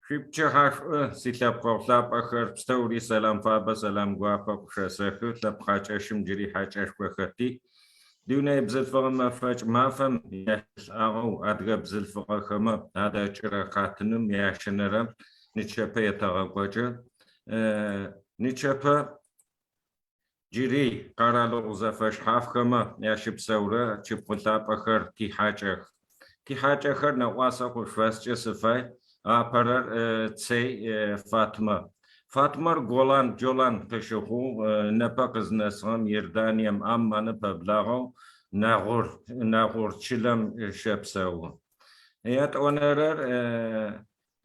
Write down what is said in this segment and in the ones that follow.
Шъуипчыхьэ шӏу, силъэпкъэгъу лъапӏэхэр, пстэури сэлам фабэ, сэлам гуапэ къышъосэхы, лъэпкъ хьакӏэщым джыри хьакӏэшхохэр тиӏ. Дунэе бзылъфыгъэ мэфэкӏ мафэм ехьылӏагъэу адыгэ бзылъфыгъэхэмэ адэкӏырэ къатыным ящэнэрэ нычэпэ етэгъэкӏокӏы. Нычэпэ Джыри къэралыгъо зэфэшъхьафхэмэ ящыпсэурэ тшыпхъу лъапӏэхэр тихьакӏэх. Тихьакӏэхэр нэӏуасэ къышъуфэсшӏы сыфай. Апэрэр Цэй Фатмэ. Фатмэр Голан, Джолан къыщыхъугъ, непэ къызнэсыгъэм Иорданием, Амманы пэблагъэу Нэгъур, Нэгъур чылэм щэпсэу. Ятӏонэрэр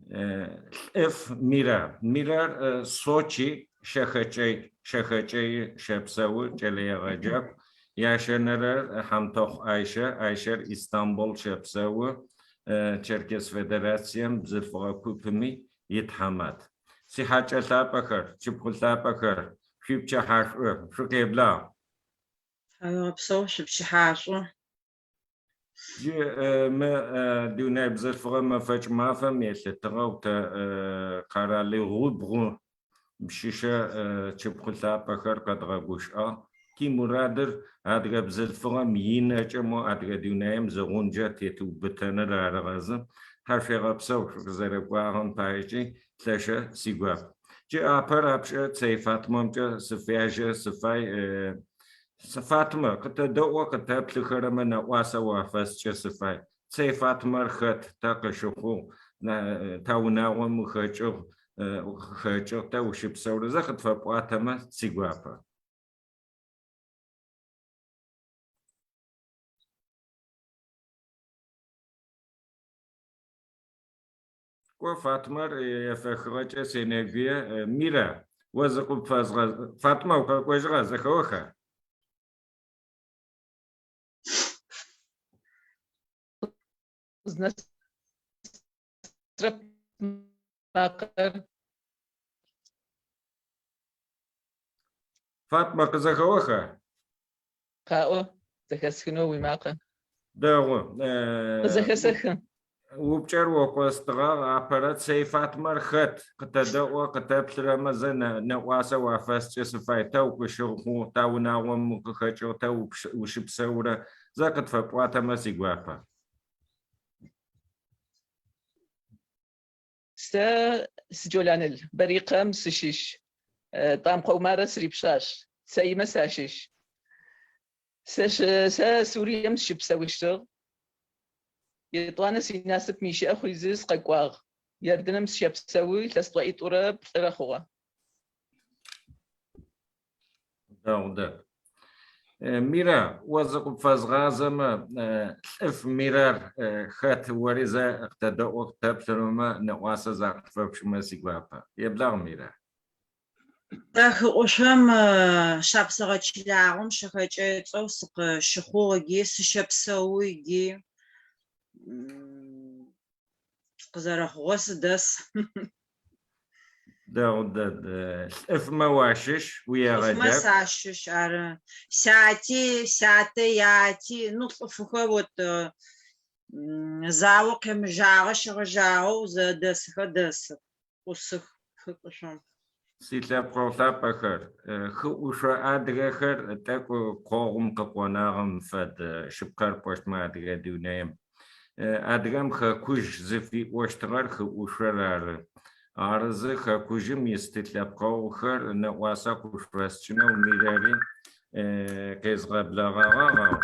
Лӏыф Мирэ. Мирэр Сочи Шэхэкӏэй, Шэхэкӏэй щэпсэу, кӏэлэегъэджакӏу. Ящэнэрэр Хьамтэхъу Айщэ. Айщэр Истамбул щэпсэу, Черкес Федерацием бзылъфыгъэ купыми итхьамат. Сихьакӏэ лъапӏэхэр, тшыпхъу лъапӏэхэр, шъуипчыхьэ шӏу, шъукъеблагъ. Тхьауегъэпсэу, шъуипчыхьашӏу. Джы мы дунэе бзылъфыгъэ мэфэкӏ мафэм елъытыгъэу тэ къэралыгъуибгъу щыщэ тшыпхъу лъапӏэхэр къэдгъэгущыӏагъ. Тимурадыр адыгэ бзылъфыгъэм инэкӏэ мо адыгэ дунаим зы гъунджэ тетыубытэныр арыгъэзы, тхьашъуегъэпсэу шъукъызэрэкӏуагъэм паекӏи лъэшэ сигуап. Джы апэрапшӏэ Цэй Фатмэмкӏэ сыфяжэ сыфай. Фатмэ, къытэдэӏо къытэплъыхэрэмэ нэӏуасэ уафэсшӏы сыфай. Цэй Фатмэр хэт, тэ къыщыхъугъ, тэ унагъом ухэкӏыгъ, къыхэкӏыгъ, тэ ущыпсэурэ зэ къытфэпӏуатэмэ сигуапэ. Кӏо, Фатмэр ефэхыгъэкӏэ сенэгуе. Мира, о зыкъыпфэзгъэ... Фатмэ, укъэкӏожьыгъа, зэхэоха? Къызнэсрэп макъэр. Фатмэ, къызэхэоха? Къаӏо, зэхэсхынэу уимакъэ. Дэгъу. Къызэхэсэхы. Упчӏэр о къостыгъагъ, апэрэ Цэй Фатмэр хэт? Къытэдэӏо, къытэплъырэмэ зэ нэӏуасэ уафэсшӏы сыфай. Тэ укъыщыхъугъ, та унагъом укъыхэкӏыгъ, тэ ущыпсэурэ? Зэ къытфэпӏуатэмэ сигуапэ. Сэ сыджоланыл, Барикъэм сыщыщ. Тӏамкъо Умарэ сырипшъашъ, Цэимэ сащыщ. Сэ сэ Сурием сыщыпсэущтыгъ. Етӏуанэ синасып мыщыӏэ хъуизы сыкъэкӏуагъ. Иорданым сыщэпсэу илъэс тӏоӏитӏурэ плӏырэ хъугъэ. Дэгъу дэд. Мира, о зыкъыпфэзгъазэмэ, Лӏыф Мирэр хэт ори зэ къытэдэӏо къытэплъырэмэ нэӏуасэ закъыфэпшӏымэ сигуапэ. Еблагъ, Мира. Сэ хыӏушъом Шапсыгъэ чылагъом Шэхэкӏэй ыцӏэу сыкъыщыхъугъ ыги сыщэпсэу ыги Сыкъызэрэхъугъэу сыдэс. Дэгъу дэд. Лӏыфмэ уащыщ, Лӏыфмэ уиегъэджакӏу. сащыщ, ары. Сяти, сятэ яти, ну лӏыфыхэр вот зао къемыжьагъэ щегъэжьагъэу зэдэсыхэр дэсых, ӏусых хыӏушъом. Силъэпкъэгъу лъапӏэхэр, хыӏушъо адыгэхэр тӏэкӏу къогъум къыкъонагъэм фэд, шъыпкъэр пӏощтмэ, адыгэ дунаим. Адыгэм хэкужъ зыфиӏощтыгъэр хыӏушъор ары. Арызы хэкужъым ис тилъэпкъэгъухэр нэӏуасэ къышъуфэсшӏынэу Мирэри къезгъэблэгъэгъагъ, ау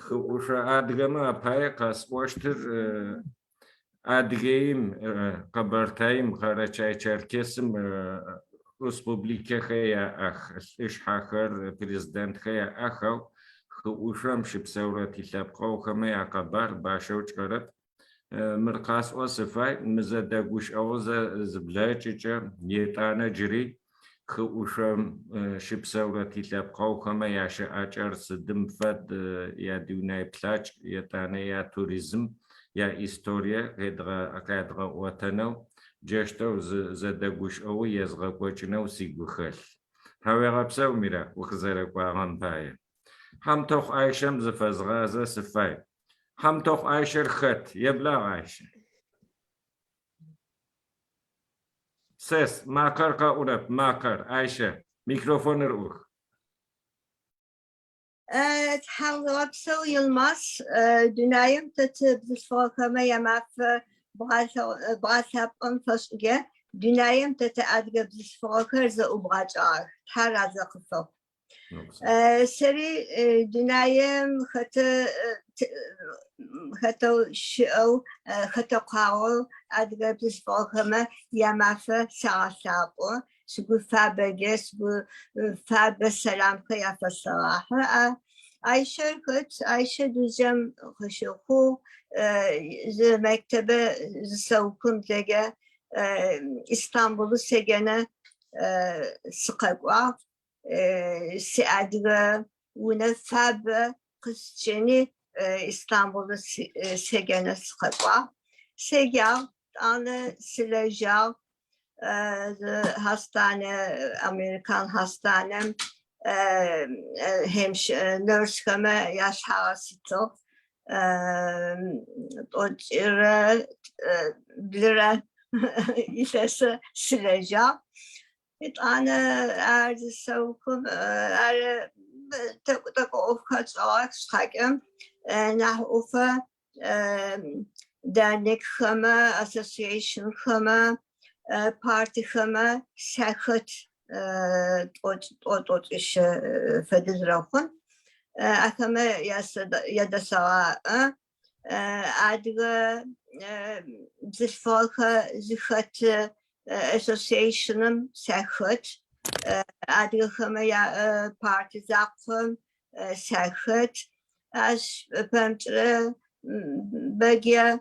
Хыӏушъо адыгэмэ апае къэсӏощтыр Адыгеим, Къэбэртаим, Къэрэчай-Черкесым республикэхэр яӏэх, лӏышъхьэхэр, президентхэр яӏэх, ау хыӏушъом щыпсэурэ тилъэпкъэгъухэмэ якъэбар бащэу тшӏэрэп. Мыр къасӏо сыфай, мы зэдэгущыӏэгъу зыблэкӏыкӏэ, етӏанэ джыри хыӏушъом щыпсэурэ тилъэпкъэгъухэмэ ящыӏакӏэр сыдым фэд, ядунай плъакӏ, етӏанэ ятуризм, яисторие къядгъэӏотэнэу, джэщтэу зы зэдэгущыӏэгъу езгъэкӏокӏынэу сигухэлъ. Тхьауегъэпсэу, Мира, укъызэрэкӏуагъэм пае. Хьамтэхъу Айшэм зыфэзгъазэ сыфай. Хьамтэхъу Айшэр хэт? Еблагъ, Айшэ. Ses, макъэр къэӏурэп, макъэр, Айщэ, микрофоныр ӏух. Тхьауегъэпсэу, Йылмаз. Дунаим тэт бзылъфыгъэхэмэ ямафэ бгъэлъапӏэм фэшӏыкӏэ дунаим тэт адыгэ бзылъфыгъэхэр зэӏубгъэкӏагъэх. Тхьэр разэ къыфэхъу. Сэри дунаим хэтэ хэтэу щыӏэу, хэтэкъуагъэу адыгэ бзылъфыгъэхэмэ ямафэ сагъэлъапӏо. Сыгу фабэкӏэ, сыгу фабэ сэламхэр яфэсэгъэхьы. Айщэр хэт? Айщэ Дузджэм къыщыхъугъ. Зы мэктэбэ зысэухым зэкӏэ Истамбулы седжэнэ сыкъэкӏуагъ. Сиадыгэ унэ фабэ къысчыни Истамбулы седжэнэ сыкъэкӏуагъ. Седжагъ, тӏанэ сылэжьагъ. Hastane, Amerikan hastanem nurсхэмэ яшъхьагъэ ситыгъ. Тӏокӏырэ блырэ илъэсэ сылэжьагъ. Етӏанэ ар зысэухым, ар тӏэкӏу-тӏэкӏу ӏофхэр тшӏыгъэх шъхьакӏэ, нахь ӏофэ дернекхэмэ, associationхэмэ, партихэмэ сахэт тӏо-тӏокӏищэ фэдиз рэхъун. Ахэмэ ядэсэгъаӏэ. Адыгэ бзылъфыгъэхэр зыхэт associationым сахэт. Адыгэхэмэ яӏэ парти закъом сахэт. Ащ пэмыкӏрэ бэге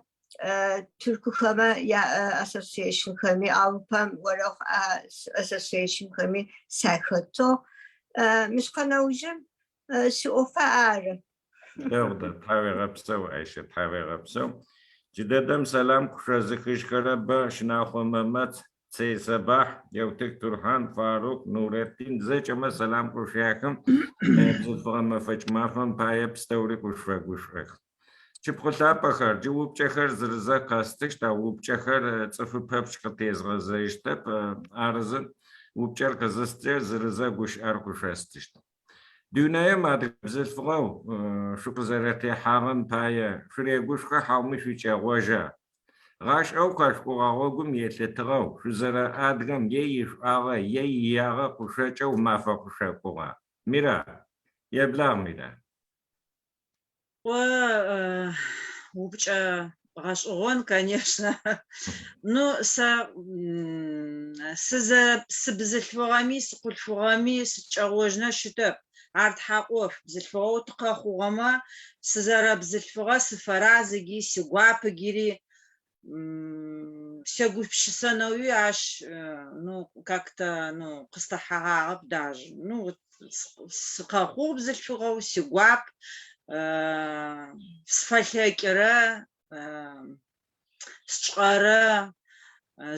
тыркухэмэ яӏэ associationхэми, Аврупэм орэхъу associationхэми сахэтыгъ. Мыщ къэнэужым сиӏофэ ары. Дэгъу дэд, тхьауегъэпсэу, Айщэ, тхьауегъэпсэу. Джыдэдэм сэлам къышъозыхыжьхэрэ бэ, Шынахъо Мэмэт, Цэй Сэбахь, Еутых Турхьан, Фарук, Нуреттин, зэкӏэмэ сэлам къышъуяхы, бзылъфыгъэ мэфэкӏ мафэм пае пстэури къышъуфэгушӏох. Тшыпхъу лъапӏэхэр, джы упчӏэхэр зырызэ къэстыщт, ау упчӏэхэр цӏыфы пэпчъ къытезгъэзэжьыщтэп, арызы упчӏэр къызысткӏэ зырызэ гущыӏэр къышъостыщт. Дунаим адыгэ бзылъфыгъэу шъукъызэрэтехьагъэм пае шъурегушхо хьауми шъукӏэгъожьа? Гъашӏэу къэшъукӏугъэ гъогум елъытыгъэу шъузэрэадыгэм е ишӏуагъэ е иягъэ къышъокӏэу мафэ къышъокӏугъа? Мира, еблагъ, Мира. О упчӏэ гъэшӏэгъон, конечно. Ну, сэ сызэ сыбзылъфыгъэми сыхъулъфыгъэми сыкӏэгъожьынэу щытэп. Ар тхьэ ӏоф. Бзылъфыгъэу тыкъэхъугъэмэ, сызэрэбзылъфыгъэ сыфэраз ыги сигуап ыгири сегупшысэнэуи ащ ну как-то ну къыстэхьэгъагъэп даже. Ну вот сыкъэхъугъ бзылъфыгъэу, сигуап, сфэлъэкӏырэ, сшӏэрэ,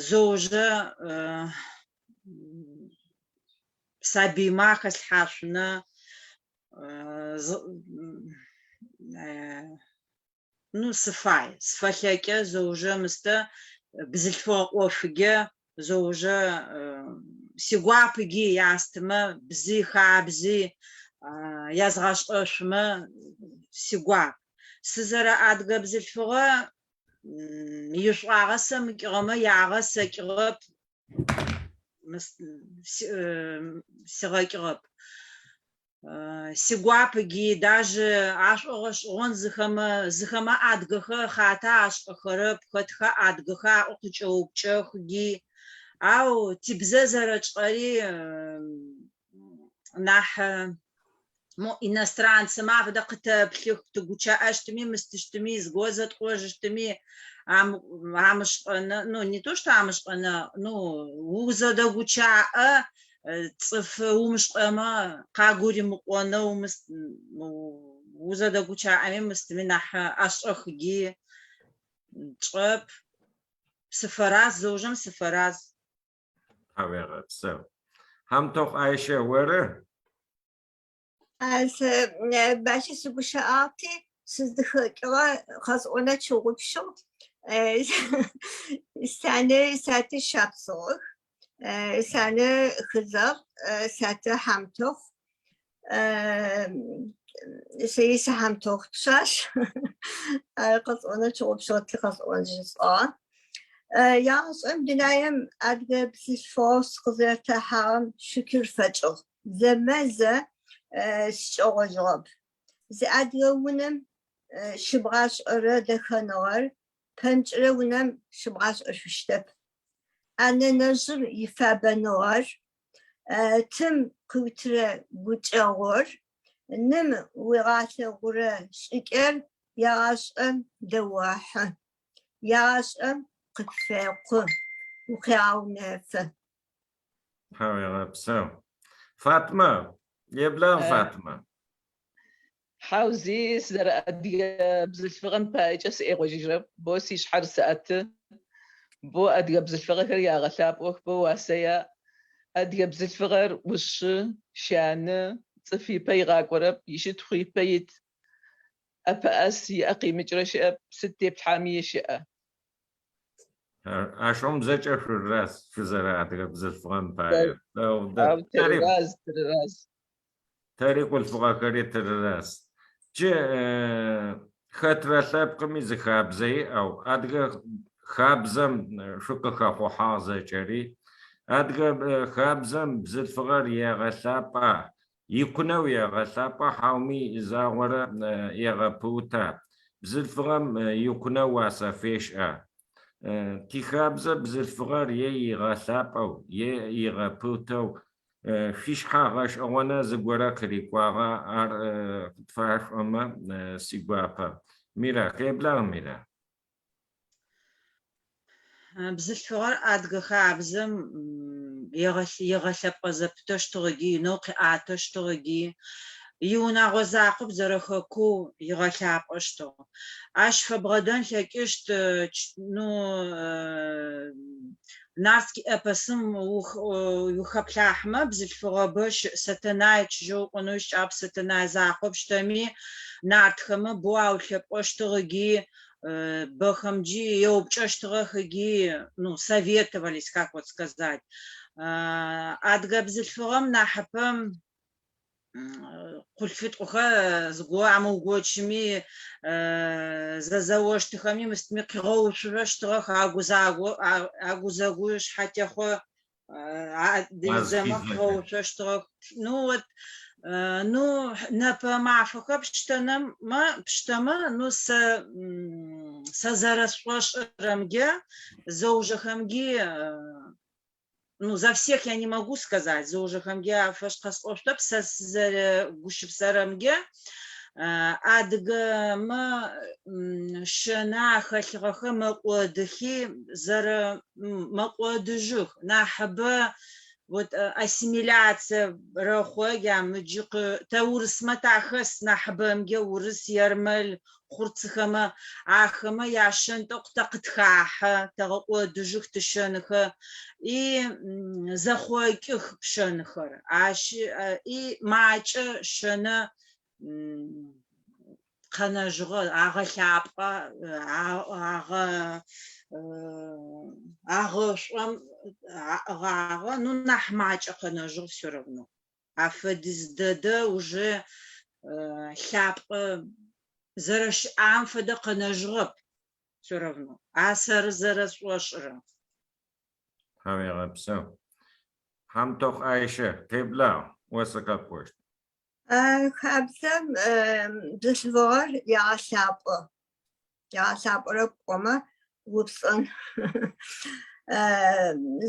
зэужэ сабыймэ ахэслъхьашъунэ Ну, сыфай. Сфэлъэкӏэ зэужэ мыстэ бзылъфыгъэ ӏофыгэ зэужэ сигуапыги ястымэ, бзи хабзи язгъэшӏэшъумэ сигуап. Сызэрэ адыгэ бзылъфыгъэ ишӏуагъэ сэмыкӏыгъэмэ ягъэ сэкӏыгъэп. Сигъэкӏыгъэп. Сигуапыги, даже ашӏогъэшӏэгъон зыхэмэ, зыхэмэ адыгэхэр хъатэ ашӏэхэрэп, хэтхэ адыгэхэ аӏо къыкӏэупчӏэхги, ау тибзэ зэрэтшӏэри нахь мо иностранцэмэ афэдэ къытэплъых, тыгучэӏэщтыми, мыстыщтыми, зыгорэ зэтӏожьыщтыми, амышӏэнэ, ну, не то что амышӏэнэ, ну, узэдэгучаӏэ, цӏыф умышӏэмэ, къагуримыӏонэу узэдэгучаӏэми, мыстыми нахь ӏэшӏэхыги тшӏэп. Сыфэраз, зэужым сыфэраз. Тхьауегъэпсэу. Хьамтохъу Айщэ, оры? Сэ бащэ сыгущыӏагъти, сыздыхэкӏыгъэ къэсӏонэ щыгъупшэу сянэ сяти шапсыгъэх. Сянэ Хызэгъ, сятэ Хьамтыхъу. Сэри сыХьамтыхъу пшъашъ. Ар къэсӏонэу щыгъупшэгъэти къэсӏон жысӏагъ. Егъашӏэм дунаим адыгэ бзылъфыгъэу сыкъызэрэтехьагъэм шыкур фэкӏыгъ. Зэ-мэзэ сыкӏэгъожьыгъэп. Зы адыгэ унэм щыбгъашӏэрэ дэхэныгъэр пэмыкӏырэ унэм щыбгъашӏэшъущтэп. А нэнэжъым ифабэныгъэр, тым къыуитырэ гукӏэгъур, ным уигъалъэгъурэ шӏыкӏэр егъашӏэм дэохьы, егъашӏэм къыпфекъу, укъегъэунэфы. Тхьауегъэпсэу. Фатма, еблагъ, Фатма. Хьау, зи сызэрэадыгэ бзылъфыгъэм паекӏэ сыӏегъожьыжьырэп, бо си шъхьэр сэӏэты, бо адыгэ бзылъфыгъэхэр ягъэлъапӏох, бо уасэ яӏ. Адыгэ бзылъфыгъэр ӏушы, чаны, цӏыф ипэ игъакӏорэп, ищытхъу ипэ ит, ӏэпэӏас, иӏэ къимыкӏырэ щыӏэп, сыд теплъхьами ещыӏэ. Ащыгъум зэкӏэ шъурыраз, шъузэрэадыгэ бзылъфыгъэм пае. Ау тырыраз, тырыраз. Тэри хъулъфыгъэхэри тырыраз. Джы хэтрэ лъэпкъыми зы хабзэ иӏэу, адыгэ хабзэм шъукъыхэхъухьагъ зэкӏэри. Адыгэ хабзэм бзылъфыгъэр егъэлъапӏа, икъунэу егъэлъапӏа, хьауми загъорэ егъэпыута? Бзылъфыгъэм икъунэу уасэ фешӏа? Тихабзэ бзылъфыгъэр е игъэлъапӏэу, е игъэпыутэу Шъуишъхьэ гъэшӏэгъонэ зыгорэ къырикӏуагъа, ар къытфашъуӏомэ сигуапэ. Мира, къеблагъ, Мира. Бзылъфыгъэр адыгэ хабзэм егъэлъэпӏэ зэпытэщтыгъ ыкӏи инэу къыӏатэщтыгъ ыкӏи иунагъо закъоп зэрэхэкоу игъэлъапӏэщтыгъ. Ащ фэбгъэдэн лъэкӏыщт ну Нартский эпосым ухэплъахьмэ, бзылъфыгъэбэ щыӏ, Сэтэнай чыжьэу укӏонэу ищыкӏагъэп, Сэтэнай закъо пштэми, нартхэмэ боу аулъэпӏэщтыгъ ыги, бэхэмджи еупчӏэщтыгъэх ыги, ну, советовались, как вот сказать. Адыгэ бзылъфыгъэм нахьыпэм Къулъфитӏухэр зыгоу амыугочыми, зэзэощтыхэми мыстми къигъэуцужъощтыгъэх, агузэгу шъхьэтехъо адыдзэмэ къигъэуцощтыгъэх. Ну вот, ну непэ мафэхэр пштэнэмэ, пштэмэ, ну сэ сэ зэрэсшӏошӏырэмкӏэ, зэужэхэмги ну, за всех я не могу сказать, зэужэхэмджэ афэшӏ къэсӏошъутэп, сэ сызэрэгущыпсэрэмкӏэ, адыгэмэ шэна ахэлъыгъэхэр мэкӏодыхи, зэрэ мэкӏодыжьых, нахьыбэ вот ассимиляция рэхъу, ямыджы тэ урысмэ тахэс, нахьыбэмкӏэ урыс, ермэл, хъурцыхэмэ, ахэмэ яшэн тӏэкӏу тэ къытхахьэ, тэгъэкӏодыжьых тишэнхэр, и зэхъокӏых пшэнхэр. Ащ и макӏэ шэнэ къэнэжьыгъэ, агъэлъапӏэ, агъэ агъэшӏом аӏыгъагъэ, ну нахь макӏэ къэнэжьыгъ все равно. Афэдиз дэдэ уже лъапӏэ зэрэщыӏагъэм фэдэ къэнэжьыгъэп все равно. А сэры зэрэсшӏошӏырэр. Тхьауегъэпсэу. Хьамтохъу Айщэ, къеблагъ, о сыкъэпӏощт. Хабзэм бзылъфыгъэр егъэлъапӏэ. Егъэлъапӏэрэп пӏомэ упцӏын.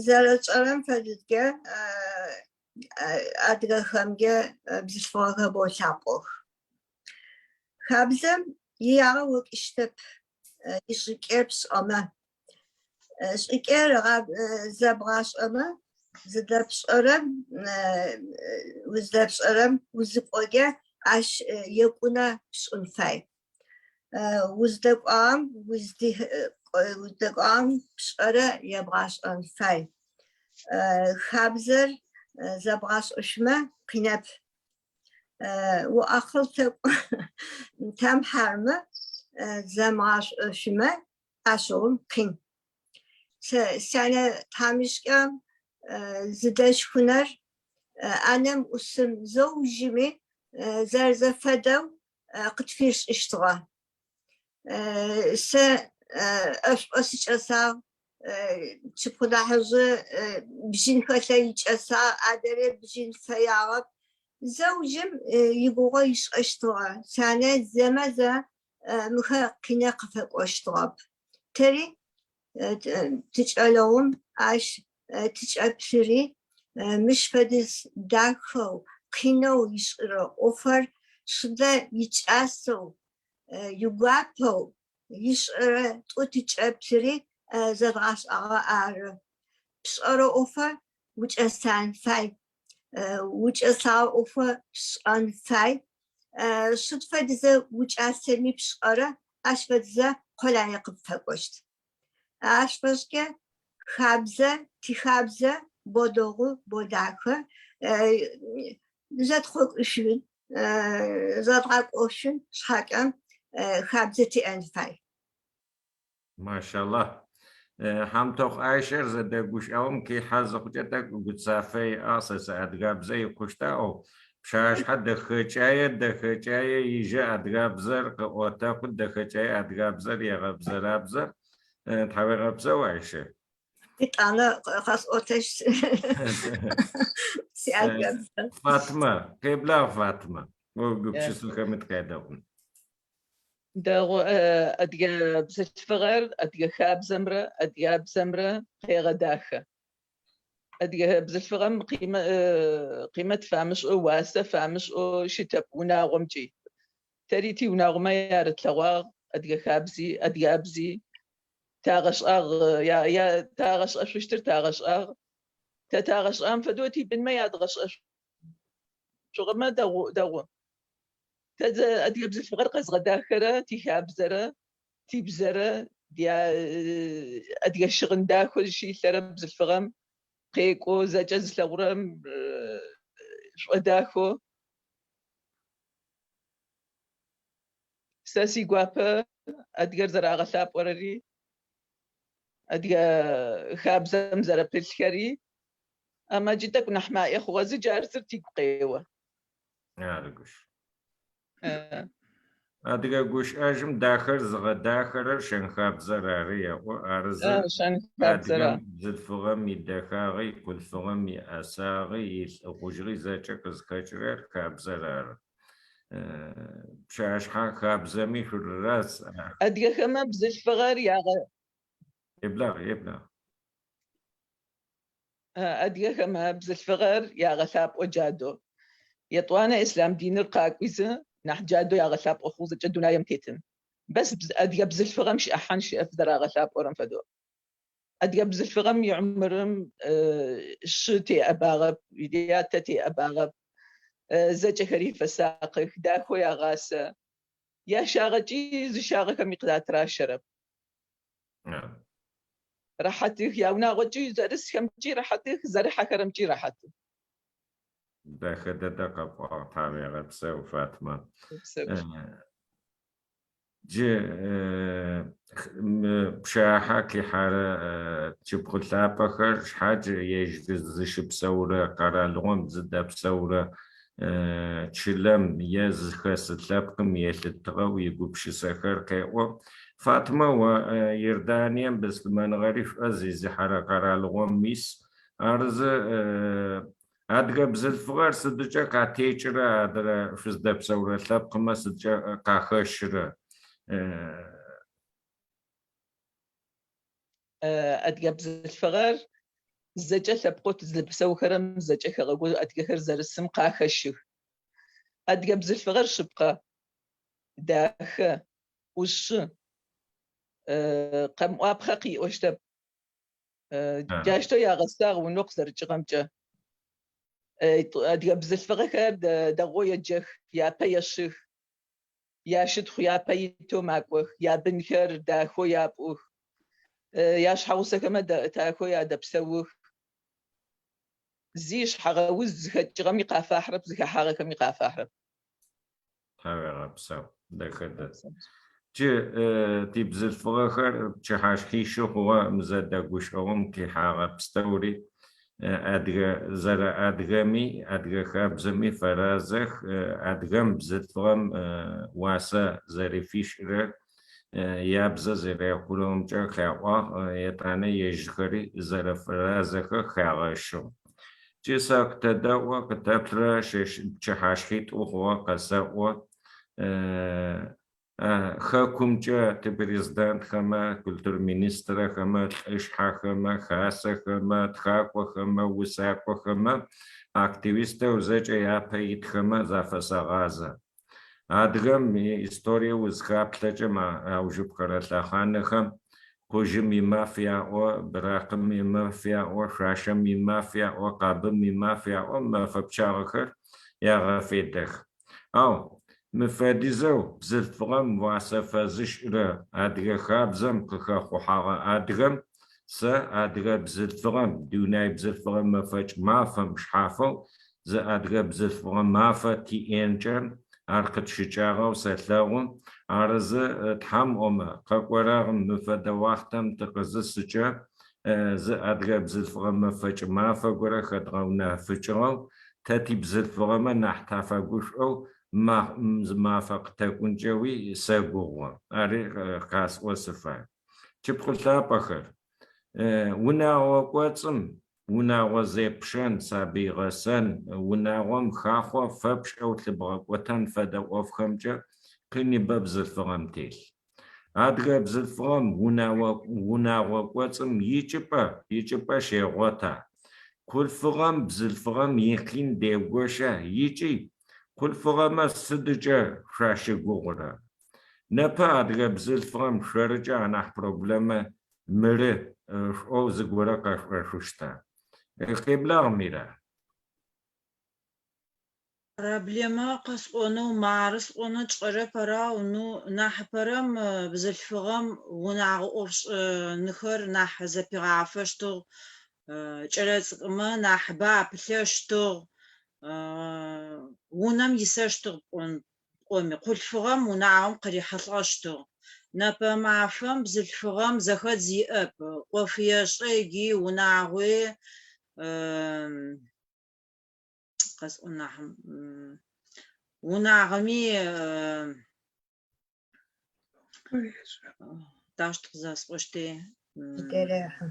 Зэрэтшӏэрэм фэдизкӏэ адыгэхэмкӏэ бзылъфыгъэхэр боу лъапӏэх. Хабзэм иягъэ окӏыщтэп ишӏыкӏэр пшӏэмэ. Шӏыкӏэр зэбгъашӏэмэ, зыдэпшӏэрэм уздэпшӏэрэм узыкӏокӏэ ащ екӏунэ пшӏын фай. Уздэкӏуагъэм уздэкӏуагъэм пшӏэрэ ебгъашӏэн фай. Хабзэр зэбгъашӏэшъумэ къинэп. Уакъыл тэкӏу тамхьармэ зэмыгъашӏэшъумэ ащыгъум къин. Сэ сянэ тхьамыкӏэм. Зыдэшхынэр ӏанэм ӏусым зэужыми зэрэзэфэдэу къытфишӏыщтыгъэ. Сэ ӏэшӏоу сикӏэсагъ, тшыпхъу нахьыжъы бжьын хэлъэ икӏэсагъ, адэрэ бжьын фэягъэп. Зэужым игугъу ышӏэщтыгъэ. Сянэ зэмэ зэ мыхэр къинэ къыфэкӏощтыгъэп. Тэри тикӏэлэгъум ащ тыкӏэплъыри, мыщ фэдиз дахэу, къинэу ышӏырэ ӏофэр сыдэ икӏасэу, игуапэу ышӏэрэ тӏо тыкӏэплъыри зэдгъашӏагъэ ары. Пшӏэрэ ӏофэр укӏэсан фай, укӏэсагъэ ӏофыр пшӏэн фай. Сыд фэдизэ укӏасэми пшӏэрэ, ащ фэдизэ къолае къыпфэкӏощт. Ащ фэшӏкӏэ хабзэ, тихабзэ бо дэгъу, бо дахэ. Зэтхъокӏышъун, зэдгъэкӏошъун шъхьакӏэ хабзэ тиӏэн фай. Машаллах. Хьамтохъу Айшэр зэдэгущыӏэгъум къихьэ зыхъукӏэ тӏэкӏу гуцафэ иӏагъ, сэ сыадыгабзэ икъущта ӏоу. Пшъашъхьэ дэхэкӏае, дэхэкӏае ижэ адыгабзэр къыӏотэкъу, дэхэкӏае адыгабзэр егъэбзэрабзэ. Тхьауегъэпсэу, Айшэ. Етӏанэ къэсӏотэщт сиадыгабзэ. Фатма, къеблагъ, Фатма. О гупшысэхэми тыкъядэӏун. Дэгъу, адыгэ бзылъфыгъэр адыгэ хабзэмрэ адыгабзэмрэ къегъэдахэ. Адыгэ бзылъфыгъэм къимэт фамышӏэу, уасэ фамышӏэу щытэп унагъомкӏи. Тэри тиунагъомэ ярытлъэгъуагъ адыгэ хабзи, адыгабзи тагъэшӏагъ, тагъэшӏэшъущтыр тагъэшӏагъ. Тэ тагъэшӏагъэм фэдэу тибынмэ ядгъэшӏэшъугъэмэ дэгъу, дэгъу. Тэ адыгэ бзылъфыгъэр къэзгъэдахэрэ тихабзэрэ тибзэрэ адыгэ щыгъын дахэу зыщилъэрэ бзылъфыгъэм къекӏоу, зэкӏэ зылъэгъурэм шӏодахэу. Сэ сигуапэ адыгэр зэрагъэлъапӏорэри, адыгэ хабзэм зэрэпылъхэри, амэ джы тӏэкӏу нахь маӏе хъугъэ, зы джар зыр тигу къео. Ары гущ. Адыгэ гущыӏэжъым дахэр зыгъэдахэрэр шэн-хабзэр ары еӏо. Арызы адыгэм бзылъфыгъэм идэхагъи, хъулъфыгъэм иӏэсагъи, илӏыхъужъыгъи зэкӏэ къызхэкӏырэр хабзэр ары. Пшъашъхьэ хабзэми шъурыраз. Адыгэхэмэ бзылъфыгъэр ягъэ. Еблагъ, еблагъ. Адыгэхэмэ бзылъфыгъэр ягъэлъапӏо джадэу. Етӏуанэ ислъам диныр къакӏуизы, нахь джадэу ягъэлъапӏо хъугъ зэкӏэ дунаем тетым. Бэс адыгэ бзылъфыгъэм щыӏэхьан щыӏэп зэрагъэлъапӏорэм фэдэу. Адыгэ бзылъфыгъэм иумырым шы теӏэбагъэп, ятэ теӏэбагъэп, зэкӏэхэри фэсакъых, дахэу ягъасэ. Ящагъэкӏи зыщагъэхэми къызатыращэрэп. Рэхьатых, яунагъокӏи зэрысхэмкӏи рэхьатых, зэрыхьэхэрэмкӏи рэхьатых. Дэхэ дэдэ къэпӏуагъ, тхьауегъэпсэу, Фатма. Джы мы пчыхьэ къихьэрэ тшыпхъу лъапӏэхэр шъхьадж ежь зыщыпсэурэ къэралыгъом зыдэпсэурэ чылэм е зыхэс лъэпкъым елъытыгъэу игупшысэхэр къеӏо. Фатимэ, о Иорданием быслъымэныгъэри шӏо зезыхьэрэ къэралыгъом уис. Арызы адыгэ бзылъфыгъэр сыдыкӏэ къатекӏырэ, адрэ шъуздэпсэурэ лъэпкъмэ сыдкӏэ къахэщырэ? Адыгэ бзылъфыгъэр зэкӏэ лъэпкъэу тыздэпсэухэрэм, зэкӏэ хэгъэгоу адыгэхэр зэрысым къахэщых. Адыгэ бзылъфыгъэр шъыпкъэ, дахэ, ӏушы, къэмыӏуапхъэ къыӏощтэп. Джащтэу ягъэсагъ унэу къызэрыкӏыгъэмкӏэ. Адыгэ бзылъфыгъэхэр дэгъоу еджэх, япэ ешъых, ящытхъу япэ итэу макӏох, ябынхэр дахэу япӏух, яшъхьэгъусэхэмэ дахэу ядэпсэух. Зи шъхьэгъэуз зыхэкӏыгъэми къафахьырэп, зыхэхьагъэхэми къафахьырэп. Тхьауегъэпсэу, дэхэ дэд. Джы тибзылъфыгъэхэр пчыхьашъхьищы хъугъэ мы зэдэгущыӏэгъум къихьагъэ пстэури. Адыгэ зэрэадыгэми, адыгэ хабзэми фэразэх, адыгэм бзылъфыгъэм уасэ зэрэфишӏырэр ябзэ зэряхъурэмкӏэ къаӏуагъ, етӏанэ ежьхэри зэрэфэразэхэр хагъэщыгъ. Джы сэ къытэдэӏо, къытэплърэ пчыхьашъхьитӏу хъугъэ къэсэӏо. Хэкумкӏэ типрезидентхэмэ, культурминистрэхэмэ, лӏышъхьэхэмэ, хасэхэмэ, тхакӏохэмэ, усакӏохэмэ, активистэу зэкӏэ япэ итхэмэ зафэсэгъазэ. Адыгэм иисторие узхаплъэкӏэ аужыпкъэрэ лъэхъанэхэм къужъым имаф яӏо, быракъым имаф яӏо, шъуашэм имаф яӏо, къабым имаф яӏо, мэфэ пчъагъэхэр ягъэфедэх. Ау мы фэдизэу бзылъфыгъэм уасэ фэзышӏырэ адыгэ хабзэм къыхэхъухьэгъэ адыгэм сэ адыгэ бзылъфыгъэм, дунай бзылъфыгъэ мэфэкӏ мафэм шъхьафэу зы адыгэ бзылъфыгъэ мафэ тиӏэнкӏэ ар къытщыкӏагъэу сэлъэгъу. Арызы, Тхьэм ӏомэ, къэкӏорэгъым мы фэдэ уахътэм тыкъызысыкӏэ, зы адыгэ бзылъфыгъэ мэфэкӏ мафэ горэ хэдгъэунэфыкӏыгъэу, тэ тибзылъфыгъэмэ нахь тафэгушӏоу зы мафэ къытэкӏункӏэуи сэгугъу. Ари къасӏо сыфай. Тшыпхъу лъапӏэхэр, унагъо кӏоцӏым унагъо зепщэн, сабый гъэсэн, унагъом хахъо фэпшӏэу лъыбгъэкӏотэн фэдэ ӏофхэмкӏэ къиныбэ бзылъфыгъэм телъ. Адыгэ бзылъфыгъэм унагъо кӏоцӏым ичӏыпӏэ, ичӏыпӏэ щегъота? Хъулъфыгъэм бзылъфыгъэм икъин дегоща ыкӏи хъулъфыгъэмэ сыдыкӏэ шъуащыгугъурэ? Непэ адыгэ бзылъфыгъэм шъорыкӏэ анахь проблемэ мыры шъуӏоу зыгорэ къэшъуӏошъущта? Къеблагъ, Мира. Проблемэ къэсӏонэу мары сӏонэу тшӏэрэп, ау ну нахьыпэрэм бзылъфыгъэм унагъо ӏофшӏэныхэр нахь зэпигъафэщтыгъ, кӏэлэцӏыкӏумэ нахьыбэ апылъэщтыгъ, унэм исэщтыгъ пӏон пӏоми, хъулъфыгъэм унагъом къырихьылӏэщтыгъ. Непэ мафэм бзылъфыгъэм зэхэдз иӏэп, ӏоф ешӏэ ыкӏи унагъуи къэсӏон нахь унагъоми таущт къызэсӏощти. Зэрехьэ.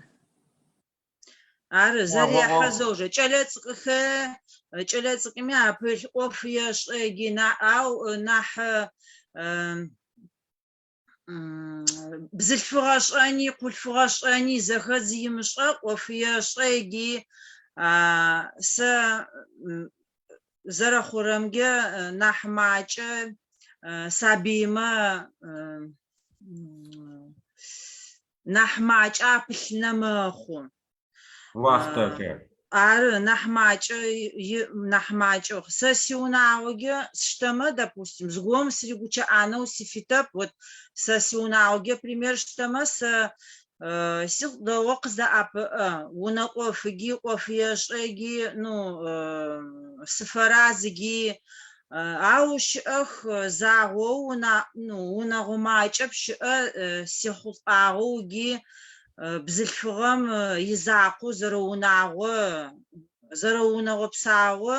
Ары, зэрехьэ зэужэ. Кӏэлэцӏыкӏухэ, кӏэлэцӏыкӏуми апылъ ӏоф ешӏэ ыкӏи ау нахь бзылъфыгъэ шӏэни, хъулъфыгъэ шӏэни зэхэдз имышӏэ ӏоф ешӏэ ыкӏи сэ зэрэхъурэмкӏэ нахь макӏэ сабыймэ нахь макӏэ апылъынэ мэхъу. Уахътэкӏэ. Ары, нахь макӏэ, нахь макӏэу. Сэ сиунагъокӏэ сштэмэ, допустим, зыгорэм сыригучэӏанэу сифитэп. Вот сэ сиунагъокӏэ пример сштэмэ, сэ силӏ дэгъоу къыздэӏэпыӏэ. Унэ ӏофыги, ӏоф ешӏэги, ну, сыфэразыги. Ау щыӏэх загъоу, ну, унэгъо макӏэп щыӏэ сехъулӏагъэуги, бзылъфыгъэм изакъоу зэрэунагъо, зэрэунэгъо псао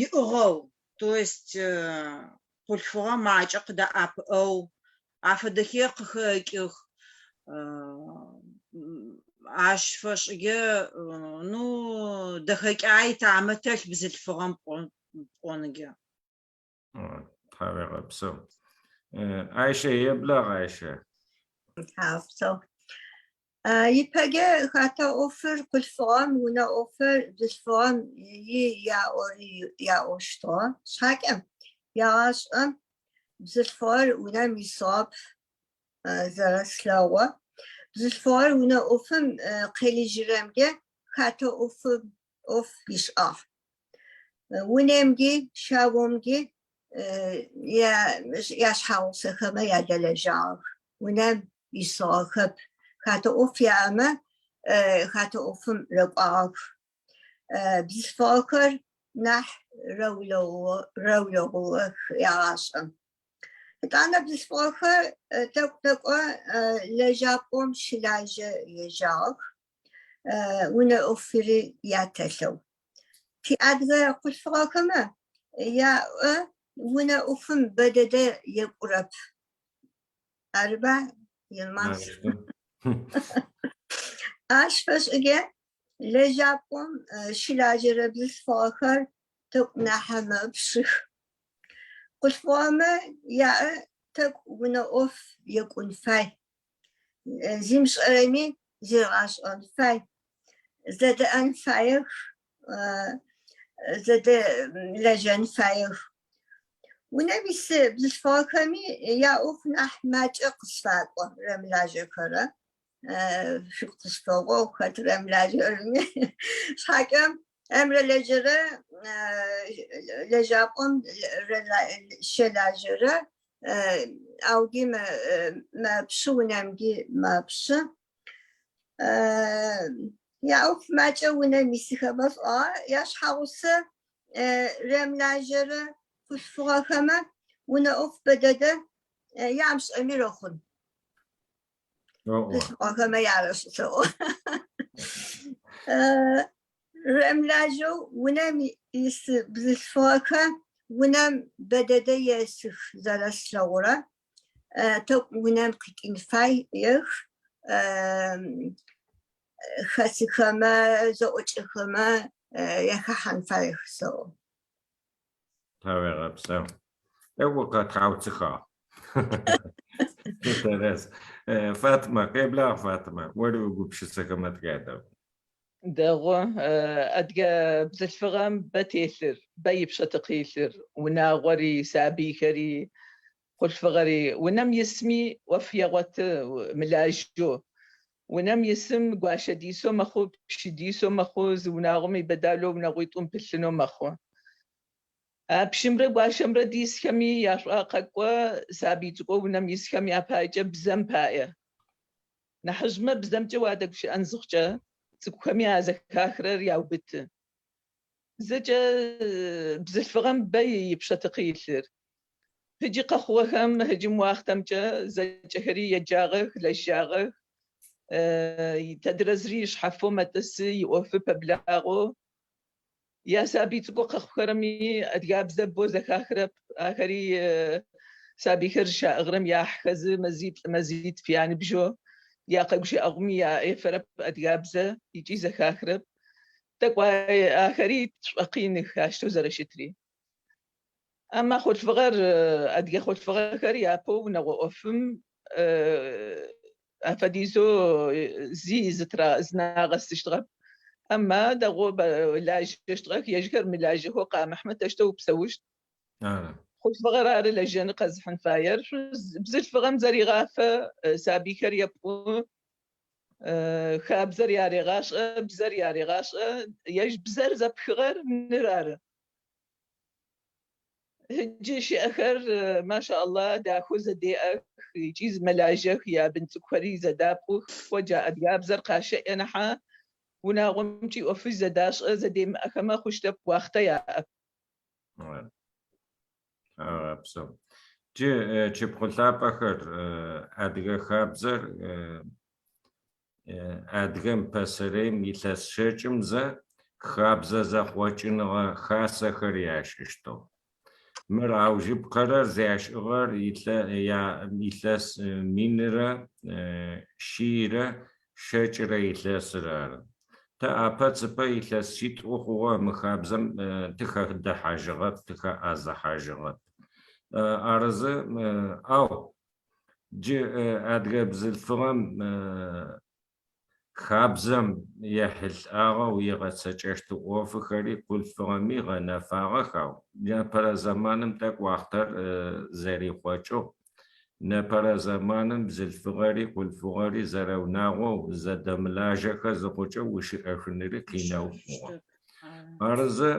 иӏыгъэу, то есть хъулъфыгъэ макӏэ къыдэӏэпыӏэу, афэдэхэр къыхэкӏых. Ащ фэшӏыкӏэ, ну, дэхэкӏай тамэ телъ бзылъфыгъэм пӏонкӏэ. Тхьауегъэпсэу. Айщэ, еблагъ, Айщэ. Тхьауегъэпсэу. Ипэкӏэ хатэ ӏофыр хъулъфыгъэм, унэ ӏофыр бзылъфыгъэм и яӏощтыгъэ. Шъхьакӏэ, егъашӏэм бзылъфыгъэр унэм исыгъэп зэрэслъэгъо. Бзылъфыгъэр унэ ӏофым къелыжьырэмкӏэ хатэ ӏофым ӏоф ишӏагъ. Унэмкӏи, щагумкӏи яшъхьэгъусэхэмэ ядэлэжьагъэх. Унэм исыгъэхэп. Хатэ ӏоф яӏэмэ, хатэ ӏофым рэкӏуагъэх. Бзылъфыгъэхэр нахь рэулэугъэх ягъашӏэм. Етӏанэ бзылъфыгъэхэр тӏэкӏу-тӏэкӏо лэжьапӏэм щылажьэ ежьагъэх. Унэ ӏофыри ятэлъэу. Тиадыгэ хъулъфыгъэхэмэ яӏо унэ ӏофым бэдэдэ екӏурэп. Арыба, Йылмаз? Ащ фэшӏыкӏэ лэжьапӏэм щылажьэрэ бзылъфыгъэхэр тӏэкӏу нахь мэпшъых. Хъулъфыгъэмэ яӏэ тӏэкӏу унэ ӏоф екӏун фай. Зимышӏэрэми зигъашӏэн фай. Зэдэӏэн фаех, зэдэлэжьэн фаех. Унэм ис бзылъфыгъэхэми яӏоф нахь макӏэ къысфакӏо рэмылажьэхэрэ. Шъугу къысфэгъоу хэт рэмылажьэрэми. Шъхьакӏэ ымрэлэжьэрэ лэжьапӏэм щэлажьэрэ ауги мэпшъы, унэмги мэпшъы. Яӏоф макӏэ унэм исыхэмэ сӏуагъэ, яшъхьэгъусэ рэмылажьэрэ хъулъфыгъэхэмэ унэ ӏоф бэдэдэ ямышӏэми рэхъун. Бзылъфыгъэхэмэ ярэшӏ сэӏо. Рэмылажьэу унэм ис бзылъфыгъэхэр унэм бэдэдэ есых зэрэслъэгъурэ. Тӏэкӏу унэм къикӏын фаех. Хэсыхэмэ, зэӏукӏэхэмэ яхэхьан фаех сэӏо. Тхьауегъэпсэу. Тӏэкӏу укъэтхьаусыхагъ. Тэрэз. Фатма, къеблагъ, Фатма. Ори уигупшысэхэмэ тыкъядэӏу. Дэгъу. Адыгэ бзылъфыгъэм бэ телъыр, бэ ипшъэтыкъ илъыр. Унагъори, сабыйхэри, хъулъфыгъэри. Унэм исми ӏоф егъоты мылажьэу. Унэм исым гуащэ дисэу мэхъу, пщы дисэу мэхъу, зы унагъом ибэдалэу унэгъуитӏум пылъынэу мэхъу. А пщымрэ гуащэмрэ дисхэми яшӏуагъэ къэкӏо сабый цӏыкӏоу унэм исхэм япаекӏэ бзэм пае. Нахьыжъмэ бзэмкӏэ уадэгущыӏэн зыхъукӏэ, цӏыкӏухэми а зэхахырэр яубыты. Зэкӏэ бзылъфыгъэм бэ ипшъэтыкъы илъыр. Ыджы къэхъугъэхэм ыджым уахътэмкӏэ зэкӏэхэри еджагъэх, лэжьагъэх. Тэдрэ зыри шъхьафэу мэтӏысы, иӏофы пэблагъэу. Ясабый цӏыкӏоу къэхъухэрэми адыгабзэ боу зэхахырэп. Ахэри сабыйхэр зыщаӏыгъырэм яхьхэзы мэзиплӏ, мэзитф яныбжьэу якъэгущыӏэгъуми яӏефэрэп адыгабзэ ыкӏи зэхахырэп. Тӏэкӏу ахэри тшӏокъиных ащтэу зэрэщытри. Амэ хъулъфыгъэр, адыгэ хъулъфыгъэхэр япэу унэгъо ӏофым афэдизэу зи зынагъэсыщтыгъэп. Амэ дэгъоу лажьэщтыгъэх, ежьхэр мылажьэхэу къамыхьмэ тэщтэу упсэущт. Хъулъфыгъэр ары лэжьэныр къэзыхьын фаер. Бзылъфыгъэм зэригъафэ, сабыйхэр епӏу, хабзэр ярегъашӏэ, бзэр ярегъашӏэ. Ежь бзэр зэпхыгъэр ныр ары. Ыджы щыӏэхэр, маша Аллах, дахэу зэдеӏэх ыкӏи мэлажьэх, ябын цӏыкӏухэри зэдапӏух, кӏо джа адыгабзэр къащэӏэ нахьа, унагъомкӏи ӏофы зэдашӏэ, зэдемыӏэхэмэ хъущтэп, уахътэ яӏэп. Тхьауегъэпсэу. Джы тшыпхъу лъапӏэхэр, адыгэ хабзэр Адыгэм пэсэрейм илъэс щэкӏым зэ хабзэ зэхъокӏыныгъэ хасэхэр яшӏыщтыгъ. Мыр аужыпкъэрэр зяшӏыгъэр илъэс минрэ шъийрэ щэкӏырэ илъэсыр ары. Тэ апэ цыпэ илъэс шъитӏу хъугъэ мы хабзэм тыхэдэхьажьыгъэп, тыхэӏазыхьажьыгъэп. Арызы, ау Джы адыгэ бзылъфыгъэм хабзэм ехьылӏагъэу игъэцэкӏэщт ӏофыхэри хъулъфыгъэми гъэнэфагъэх, ау непэрэ зэманым тӏэкӏу уахътэр зэрихъокӏыгъ. Непэрэ зэманым бзылъфыгъэри хъулъфыгъэри зэрэунагъоу зэдэмылажьэхэ зыхъукӏэ ущыӏэшъуныри къинэу хъугъэ. Арызы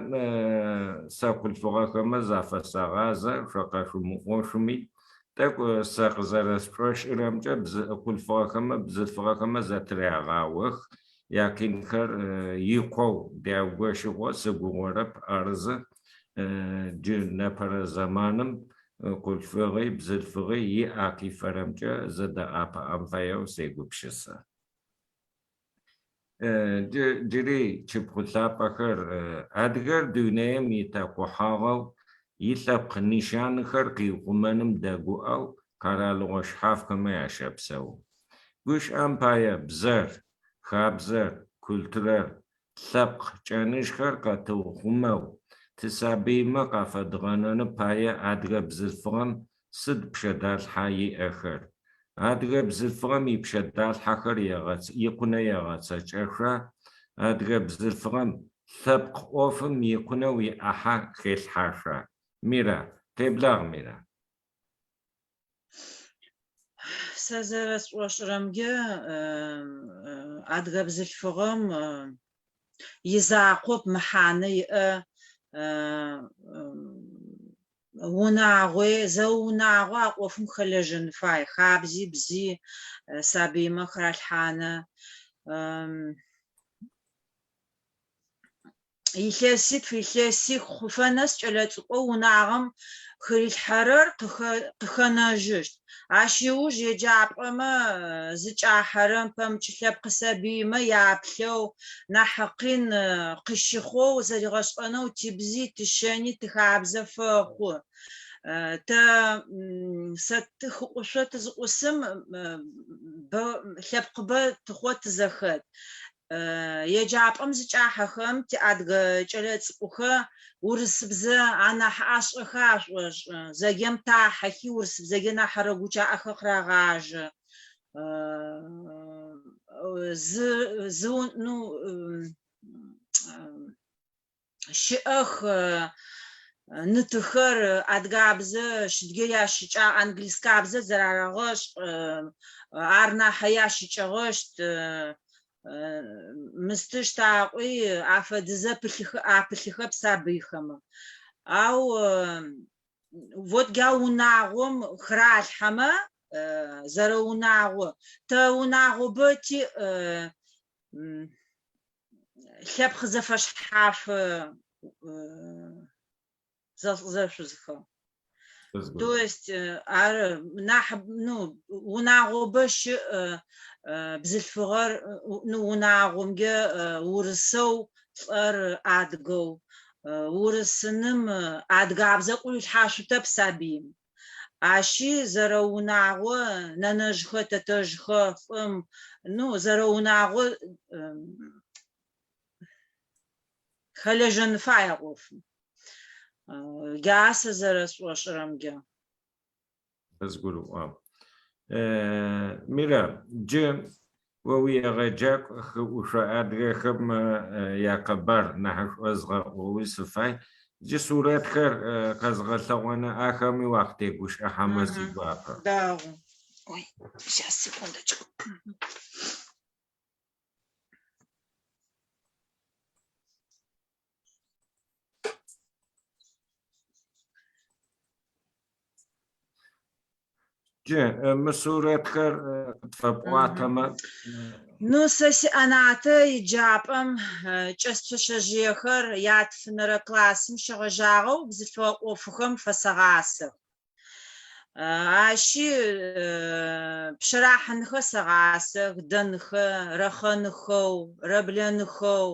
сэ хъулъфыгъэхэмэ зафэсэгъазэ, шъо къэшъумыӏошъуми, тӏэкӏу сэ къызэрэсшӏошӏырэмкӏэ хъулъфыгъэхэмэ бзылъфыгъэхэмэ зэтырягъаох, якъинхэр икъоу дяугощыгъо сыгугъорэп. Арызы джы непэрэ зэманым хъулъфыгъи бзылъфыгъи иӏэ къифэрэмкӏэ зэдэӏэпыӏэн фаеу сегупшысэ. Джыри тшыпхъу лъапӏэхэр, адыгэр дунэем итэкъухьагъэу, илъэпкъ нишанхэр къиухъумэным дэгуӏэу къэралыгъо шъхьафхэмэ ащэпсэу. Гущыӏэм пае, бзэр, хабзэр, культурэр, лъэпкъ кӏэныжъхэр къэтыухъумэу, тисабыймэ къафэдгъэнэным пае адыгэ бзылъфыгъэм сыд пшъэдалъхьа иӏэхэр? Адыгэ бзылъфыгъэм ипшъэдалъхьэхэр икъунэ егъэцэкӏэха? Адыгэ бзылъфыгъэм лъэпкъ ӏофым икъунэу иӏахьэ хелъхьаха? Мира, къеблагъ, Мира. Сэ зэрэсшӏошӏырэмкӏэ, адыгэ бзылъфыгъэм изакъоп мэхьанэ иӏэ унагъуи, зэ унагъо а ӏофым хэлэжьэн фай, хабзи, бзи сабыймэ хыралъхьанэ. Илъэситф, илъэсих хъуфэ нэс кӏэлэцӏыкӏоу унагъэм хырилъхьэрэр къыхэнэжьыщт. Ащ ыуж еджапӏэмэ зыкӏахьэрэм пэмыкӏ лъэпкъ сабыймэ яплъэу, нахь къин къыщыхъоу зэригъэшӏэнэу тибзи, тишэни, тихабзэ фэхъу. Тэ сэ хыӏушъо тызыӏусым бэ лъэпкъыбэ тыхъо тызэхэт. Еджапӏэм зыкӏахьэхэм тиадыгэ кӏэлэцӏыкӏухэ урысыбзэ анахь ашӏэхэ ашӏошӏы. Зэгем тахьэхи урысыбзэге нахь рэгукӏаӏэхэ къырагъажьэ. Зы зы ну щыӏэх ны-тыхэр адыгабзэ щыдге ящыкӏагъ, английскабзэ зэрарагъэшӏ, ар нахь ящыкӏэгъэщт, мыстыщт аӏуи афэдызэ апылъыхэп сабыйхэмэ. Ау вот джа унагъом хыралъхьэмэ, зэрэунагъо, тэ унагъобэ тиӏ, лъэпкъ зэфэшъхьаф зэлӏ-зэшъузхэр. То есть ар нахь ну унагъобэ щыӏ бзылъфыгъэр ну унагъомкӏэ урысэу лӏэр адыгэу. Урысыным адыгабзэ ӏурилъхьашъутэп сабыим. Ащи зэрэунагъо нэнэжъхэ, тэтэжъхэ, лӏым, ну, зэрэунагъо хэлэжьэн фай а ӏофым. Джа сэ зэрэсшӏошӏырэмкӏэ. Къызгурыӏуагъ. Мира, джы о уиегъэджакӏу хыӏушъо адыгэхэм якъэбар нахьышӏу згъэӏоуи сыфай. Джы сурэтхэр къэзгъэлъэгъоны ахэми уакъытегущыӏэхьэмэ сигуапэ. Дэгъу. Ой, сейчас, секундочку. Джы мы сурэтхэр къытфэпӏуатэмэ. Ну, сэ сиӏэнатэ еджапӏэм чӏэс пшъэшъэжъыехэр ятфэнэрэ классым щегъэжьагъэу бзылъфыгъэ ӏофыхэм фэсэгъасэх. Ащи пщэрахьынхэ сэгъасэх, дэнхэ, рэхъэнхэу, рэблэнхэу.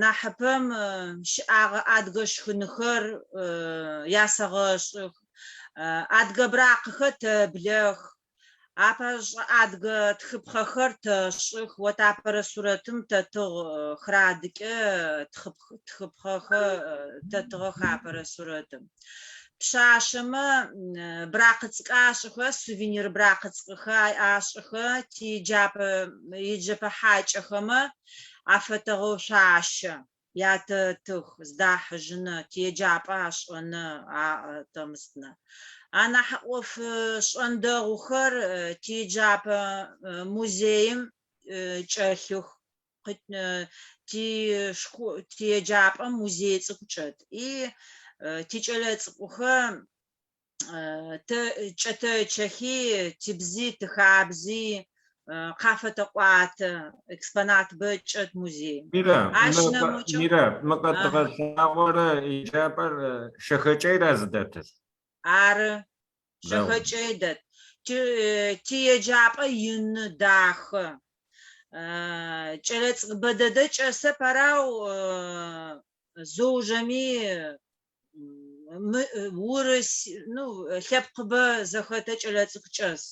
Нахьыпэм щыӏагъэ адыгэ шхынхэр ясэгъэшӏых. Адыгэ быракъыхэр тэблэх. Апэшӏэ адыгэ тхыпхъэхэр тэшӏых. Вот апэрэ сурэтым тэтыгъ храдыкӏэ тхыпхъэхэр тэтыгъэх апэрэ сурэтым. Пшъашъэмэ быракъы цӏыкӏу ашӏыхэ, сувенир быракъы цӏыкӏухэр ашӏыхэ, тиеджапӏэ еджэпӏэ хьакӏэхэмэ афэтэгъэшъуащэ. Ятэтых, здахьыжьыны, тиеджапӏэ ашӏэны тэмыстнэ. Анахь ӏоф шӏэн дэгъухэр тиеджапӏэ музеим чӏэлъых. Тиеджапӏэ музей цӏыкӏу чӏэт. И тикӏэлэцӏыкӏухэр тэ кӏэтэчэхи, тибзи, тихабзи къафэтэӏуатэ, экспонат бэ чӏэт музеим. Мира, Ащ нэмыкӏэу Мира, мы къэтыгъэлъагъорэ еджапӏэр Шэхэкӏэйра зыдэтыр? Ары, Шэхэкӏэй дэт. Тиеджапӏэ ины, дахэ. Кӏэлэцӏыкӏу бэдэдэ кӏэсэп арау зэужэми урыс, ну, лъэпкъыбэ зэхэтэ кӏэлэцӏыкӏу кӏэс.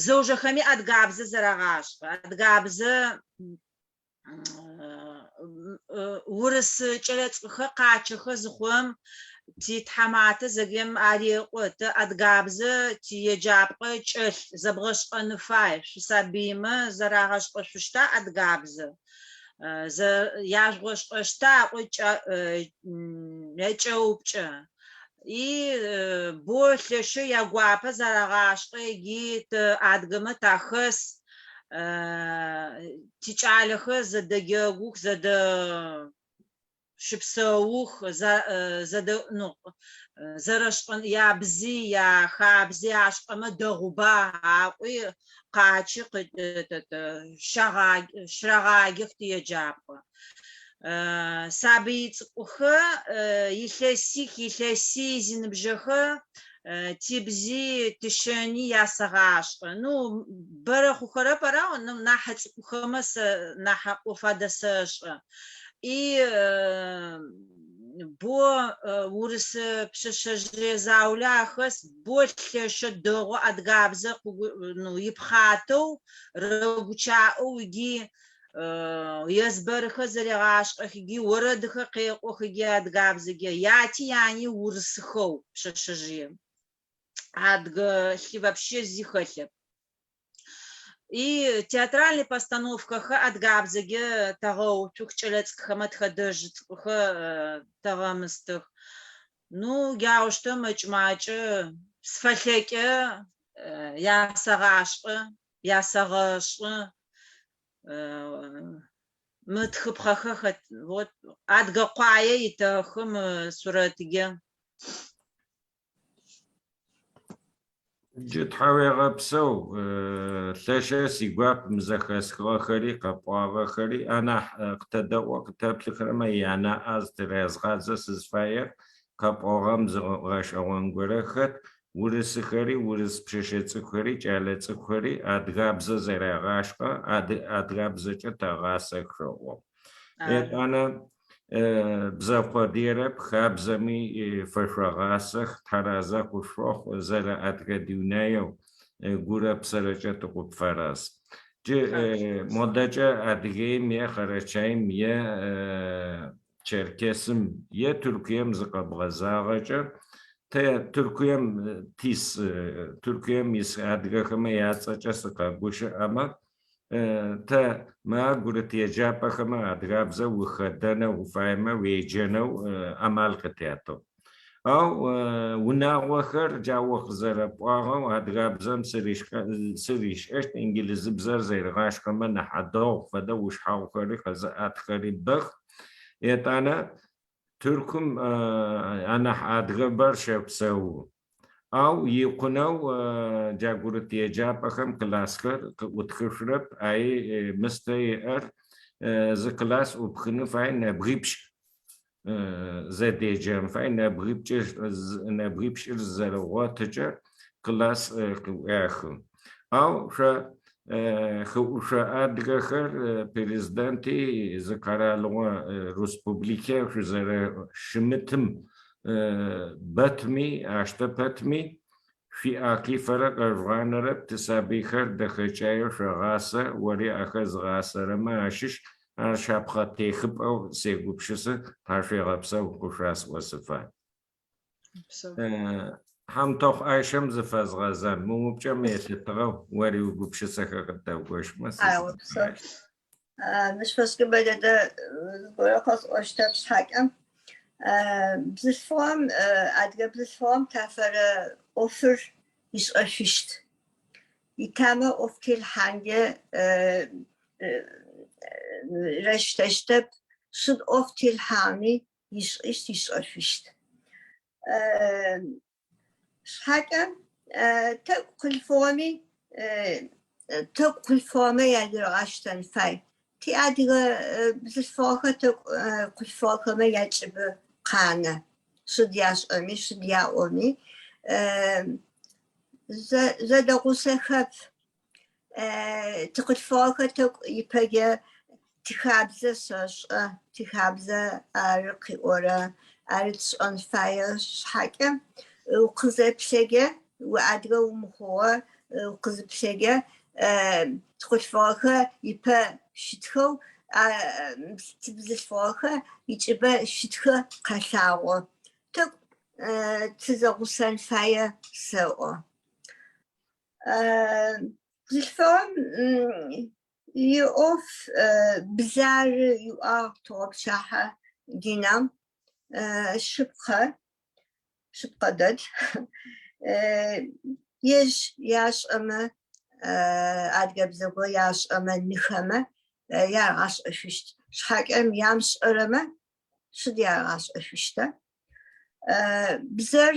Зэужэхэми адыгабзэ зэрагъашӏэ. Адыгабзэ урыс кӏэлэцӏыкӏухэр къачэхэ зыхъум, титхьаматэ зэгем ареӏо, тэ адыгабзэ тиеджапӏэ кӏэлъ зэбгъэшӏэн фай, шъусабыймэ зэрагъэшӏэшъущта адыгабзэ? Яжъугъэшӏэщта аӏо кӏэупчӏэ. И бо лъэшэу ягуапэ зэрагъашӏэ икӏи тэ адыгэмэ тахэс, тикӏалэхэр зэдэджэгух, зэдэ щыпсэух, зэдэ, ну, зэрэшӏэн, ябзи, яхабзи ашӏэмэ дэгъуба аӏуи къачи щырагъаджэх тиеджапӏэ. Сабый цӏыкӏухэр илъэсих, илъэсий зиныбжьэхэр тибзи, тишэни ясэгъашӏэ. Ну, бэрэ хъухэрэп ара, нахь цӏыкӏухэмэ сэ нахь ӏоф адэсэшӏэ. И бо урыс пшъэшъэжъые заулэ ахэс, бо лъэшэу дэгъу адыгабзэ ну, ипхъатэу, рэгучаӏэу икӏи езбэрхэр зэрегъашӏэх икӏи орэдхэр къеӏох икӏи адыгабзэкӏэ. Яти яни урысхэу пшъэшъэжъыем. Адыгэ лъы вообще зи хэлъэп. И театральный постановкэхэр адыгабзэкӏэ тэгъэуцух, кӏэлэцӏыкӏухэмэ тхэдэжъ цӏыкӏухэр тэгъэмыстых. Ну, джаущтэу мэкӏ-макӏэ сфэлъэкӏэ ясэгъашӏэ, ясэгъэшӏы. Мы тхыпхъэхэр хэт, вот, адыгэ къуае итэхы мы сурэтыге. Джы тхьауегъэпсэу, лъэшэу сигуап мы зэхэсхыгъэхэри къэпӏуагъэхэри, анахь къытэдэӏо къытэплъыхэрэмэ янаӏэ зытырязгъадзэ сызфаер къэпӏогъэм зы гъэшӏэгъон горэ хэт, урысыхэри, урыс пшъэшъэ цӏыкӏухэри, кӏэлэ цӏыкӏухэри адыгабзэ зэрагъашӏэ, адыгабзэкӏэ тэгъасэх шъоӏо. Етӏанэ бзэ къодыерэп, хабзэми фэшъогъасэх, тхьэразэ къышъохъу, зэрэ адыгэ дунаеу гурэ псэрэкӏэ тыкъыпфэраз. Джы модэкӏэ Адыгеим е Къэрэчаим е Черкесым е Тыркуем зыкъэбгъэзагъэкӏэ, тэ Тыркуем тис, Тыркуем ис адыгэхэмэ яцӏэкӏэ сыкъэгущыӏэмэ, Тэ мы гурыт еджапӏэхэмэ адыгабзэ ухэдэнэу уфаемэ уеджэнэу амал къытятыгъ. Ау унагъохэр джа о къызэрэпӏуагъэу адыгабзэм сыришӏэщт, инджылызыбзэр зэригъашхэмэ нахь дэгъу фэдэ ушъхьагъухэри къэзыӏэтхэри бэх. Етӏанэ Тыркум анахь адыгэбэр щэпсэу. Ау икъунэу джа гурыт еджапӏэхэм классхэр къыӏутхышъурэп, аи мыстэ иӏэр зы класс ӏупхыны фай нэбгипшӏ зэдеджэн фай, нэбгипшӏыр зызэрэгъотыкӏэ класс къыӏуахы. Ау шъо хыӏушъо адыгэхэр президенти зы къэралыгъо республикэ шъузэрэщымытым бэтми, аштэ пэтми, шъуиӏэ къифэрэ къэжъугъанэрэп, тисабыйхэр дэхэкӏаеу шъогъасэ, ори ахэр зыгъасэрэмэ ащыщ, ар шапхъэтехыпӏэу сегупшысы, тхьашъуегъэпсэу къышъуасӏо сыфай. Хьамтэхъу Айшэм зыфэзгъэзэн, мы упчӏэм елъытыгъэу ори уигупшысэхэр къыддэгощмэ сызыфэщт. Мыщ фэшӏкӏэ бэдэдэ зыгорэ къэсӏощтэп шъхьакӏэ. Бзылъфыгъэм, адыгэ бзылъфыгъэм тафэрэ ӏофыр ышӏэшъущт. Итамэ ӏоф телъхьанкӏэ рэщтэщтэп, сыд ӏоф телъхьагъэми ишӏыщт, ишӏэшъущт. Шъхьакӏэ, тэкӏу къылъфыгъэми, тэкӏу къылъфыгъэмэ ядыргъэштэн фай. Тиадыгэ бзылъфыгъэхэр тэкӏу къылъфыгъэхэмэ якӏыбы къанэ. Сыд яшӏэми, сыд яӏоми, зэдэгъусэхэп. Тихъулъфыгъэхэр тэкӏу ипэкӏэ тихабзэ сэшӏэ, тихабзэ ары къыӏорэ, ары тшӏэн фае шъхьакӏэ, укъызэплъэкӏэ, уадыгэ умыхъугъэ укъызыплъэкӏэ, тихъулъфыгъэхэр ипэ щытхэу, тибзылъфыгъэхэр икӏыбэ щытхэ къэлъагъо. Тэкӏу тызэгъусэн фае сэӏо. Бзылъфыгъэм иӏоф бзары иӏуагъ тыгъопчыхьэ Динам. Шъыпкъэ, шъыпкъэ дэд. Ежь яшӏэмэ, адыгэбзэ горэ яшӏэмэ, ныхэмэ ярагъашӏэшъущт. Шъхьакӏэм ямышӏэрэмэ сыд ярагъашӏэшъущта? Бзэр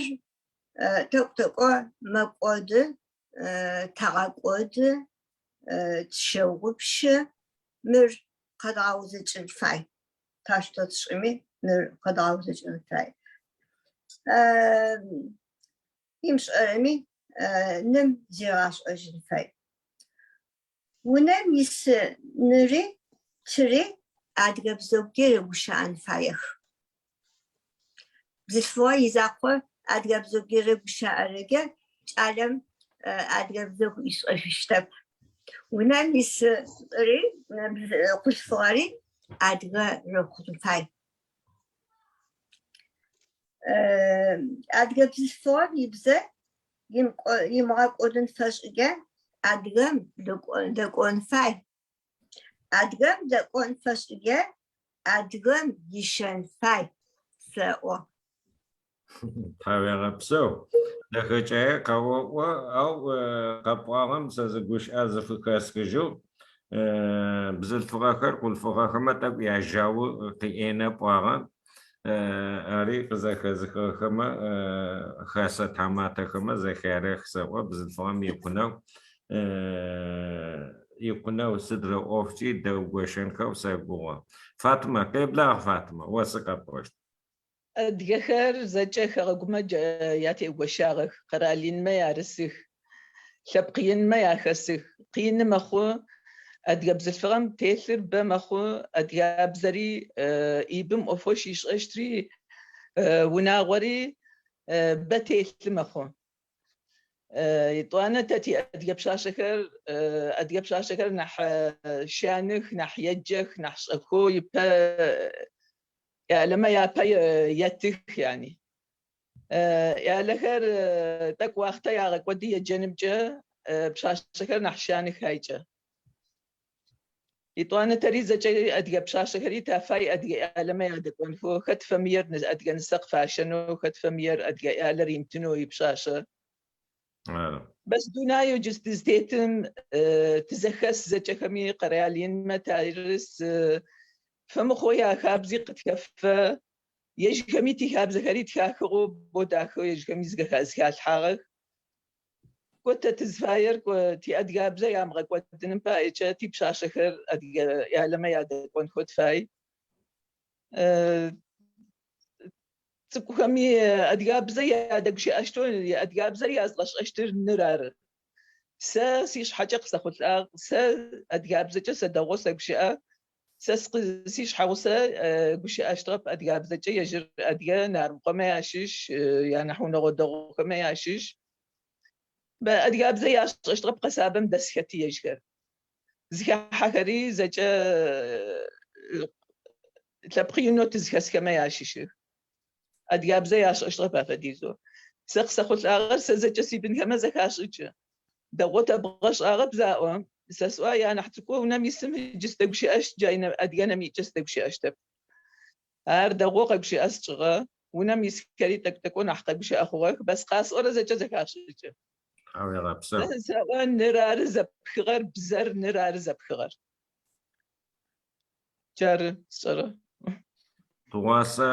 Тӏэкӏу-тӏэкӏоу мэкӏоды, тэгъэкӏоды, тщэгъупшэ. Мыр къэдгъэузыкӏын фай. Таущтэу тшӏыми, мыр къэдгъэузыкӏын фай. Имышӏэрэми ным зигъашӏэжьын фай. Унэм ис ныри тыри адыгэбзэгукӏэ рыгущыӏэн фаех. Бзылъфыгъэ изакъо адыгэбзэгукӏэ рыгущыӏэрэкӏэ кӏалэм адыгэбзэгу ышӏэшъущтэп. Унэм ис лӏыри хъулъфыгъэри адыгэ рыхъун фай. Адыгэ бзылъфыгъэм ибзэ имыгъэкӏодын фэшӏыкӏэ адыгэм дэкӏон фай. Адыгэм дэкӏон фэшӏыкӏэ адыгэм ищэн фай, сэӏо. Тхьауегъэпсэу. Дэхэкӏае къэоӏо, ау къэпӏуагъэм сэ зы гущыӏэ зыфыхэсхыжьыгъ. Бзылъфыгъэхэр хъулъфыгъэхэмэ тӏэкӏу яжьау къиӏенэ пӏуагъэ. Ари къызэхэзыхыгъэхэмэ, хэсэ тхьаматэхэмэ зэхярэх сэӏо, бзылъфыгъэм икъунэу икъунэу сыдрэ ӏофкӏи дэгущэнхэу сэгугъэ. Фатымэ, къеблагъ, Фатымэ, о сы къэпӏощт? Адыгэхэр зэкӏэ хэгъэгумэ ятеугощагъэх, къэрал инмэ ярысых, лъэпкъ инмэ яхэсых. Къины мэхъу, адыгэ бзылъфыгъэм телъыр бэ мэхъу, адыгабзэри, ӏибым ӏофэу щишӏэщтри, унагъори бэ телъы мэхъу. Етӏуанэ тэ тиадыгэ пшъашъэхэр, адыгэ пшъашъэхэр нахь щаных, нахь еджэх, нахь шӏэхэу ипэ ӏялэмэ япэ етых, яни. ӏялэхэр тӏэкӏу уахътэ ягъэкӏоды еджэнымкӏэ, пшъашъэхэр нахь щаных айкӏэ. Етӏуанэ тэри зэкӏэ адыгэ пшъашъэхэри тафай адыгэ ӏялэмэ ядэкӏонхэу, хэт фэмыер адыгэ нысэ къыфащэнэу, хэт фэмыер адыгэ ӏялэр римытынэу ипшъашъэ. Бэс дунаеу джы тызтетым тызэхэс зэкӏэхэми къэрал инмэ тарыс, фэмыхъоу яхабзи къытхэфэ, ежьхэми тихабзэхэри тхахыгъэу бо дахэу ежьхэми зыхалъхьагъэх. Кӏо тэ тызфаер кӏо тиадыгабзэ ямыгъэкӏодыным паекӏэ типшъашъэхэр адыгэ ӏялэмэ ядэкӏонхэу тыфай. Цӏыкӏухэми адыгабзэ ядэгущыӏэщтэу, адыгабзэр язгъэшӏэщтыр ныр ары. Сэ сишъхьэкӏэ къысэхъулӏагъ, сэ адыгабзэкӏэ сэ дэгъоу сэгущыӏэ. Сэ сишъхьэгъусэ гущыӏэщтыгъэп адыгабзэкӏэ, ежьыр адыгэ Нармыкъомэ ящыщ, янахь унэгъо дэгъухэмэ ящыщ. Адыгабзэ яшӏэщтыгъэп къэсабэм дэсхэти ежьхэр. Зыхахьэхэри зэкӏэ лъэпкъ инэу тызхэсхэмэ ящыщых. Адыгабзэ яшӏэщтыгъэп афэдизэу. Сэ къысэхъулӏагъэр сэ зэкӏэ сибынхэмэ зэхашӏыкӏы. Дэгъоу тэбгъэшӏагъэп заӏо. Сэ сӏуа янахь цӏыкӏоу унэм исым джы сыдэгущыӏэщт, джа адыгэ нэмыкӏкӏэ сыдэгущыӏэщтэп. Ар дэгъоу къэгущыӏэ сшӏыгъэ. Унэм исхэри тӏэкӏу-тӏэкӏоу нахь къэгущыӏэ хъугъэх. Бэс къасӏорэр зэкӏэ зэхашӏыкӏы. Тхьауегъэпсэу. Сэӏо, ныр ары зэпхыгъэр, бзэр ныр ары зэпхыгъэр. Джары сшӏэрэр. Тыгъуасэ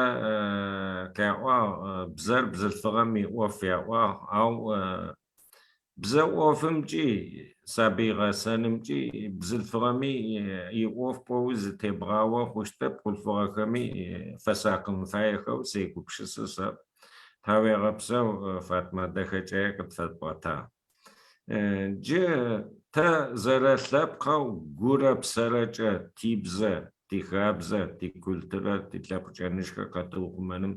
къяӏуагъ, бзэр бзылъфыгъэм иӏоф яӏуагъ, ау бзэ ӏофымкӏи, сабый гъэсэнымкӏи бзылъфыгъэми иӏоф пӏоу зытебгъао хъущтэп, хъулъфыгъэхэми фэсакъын фаехэу сегупшысэ сэ. Тхьауегъэпсэу, Фатма, дэхэкӏае къытфэпӏотагъ. Джы Тэ зэрэлъэпкъэу гурэ псэрэкӏэ тибзэ, тихабзэ, тикультурэ, тилъэпкъ кӏэнышхэр къэтыухъумэным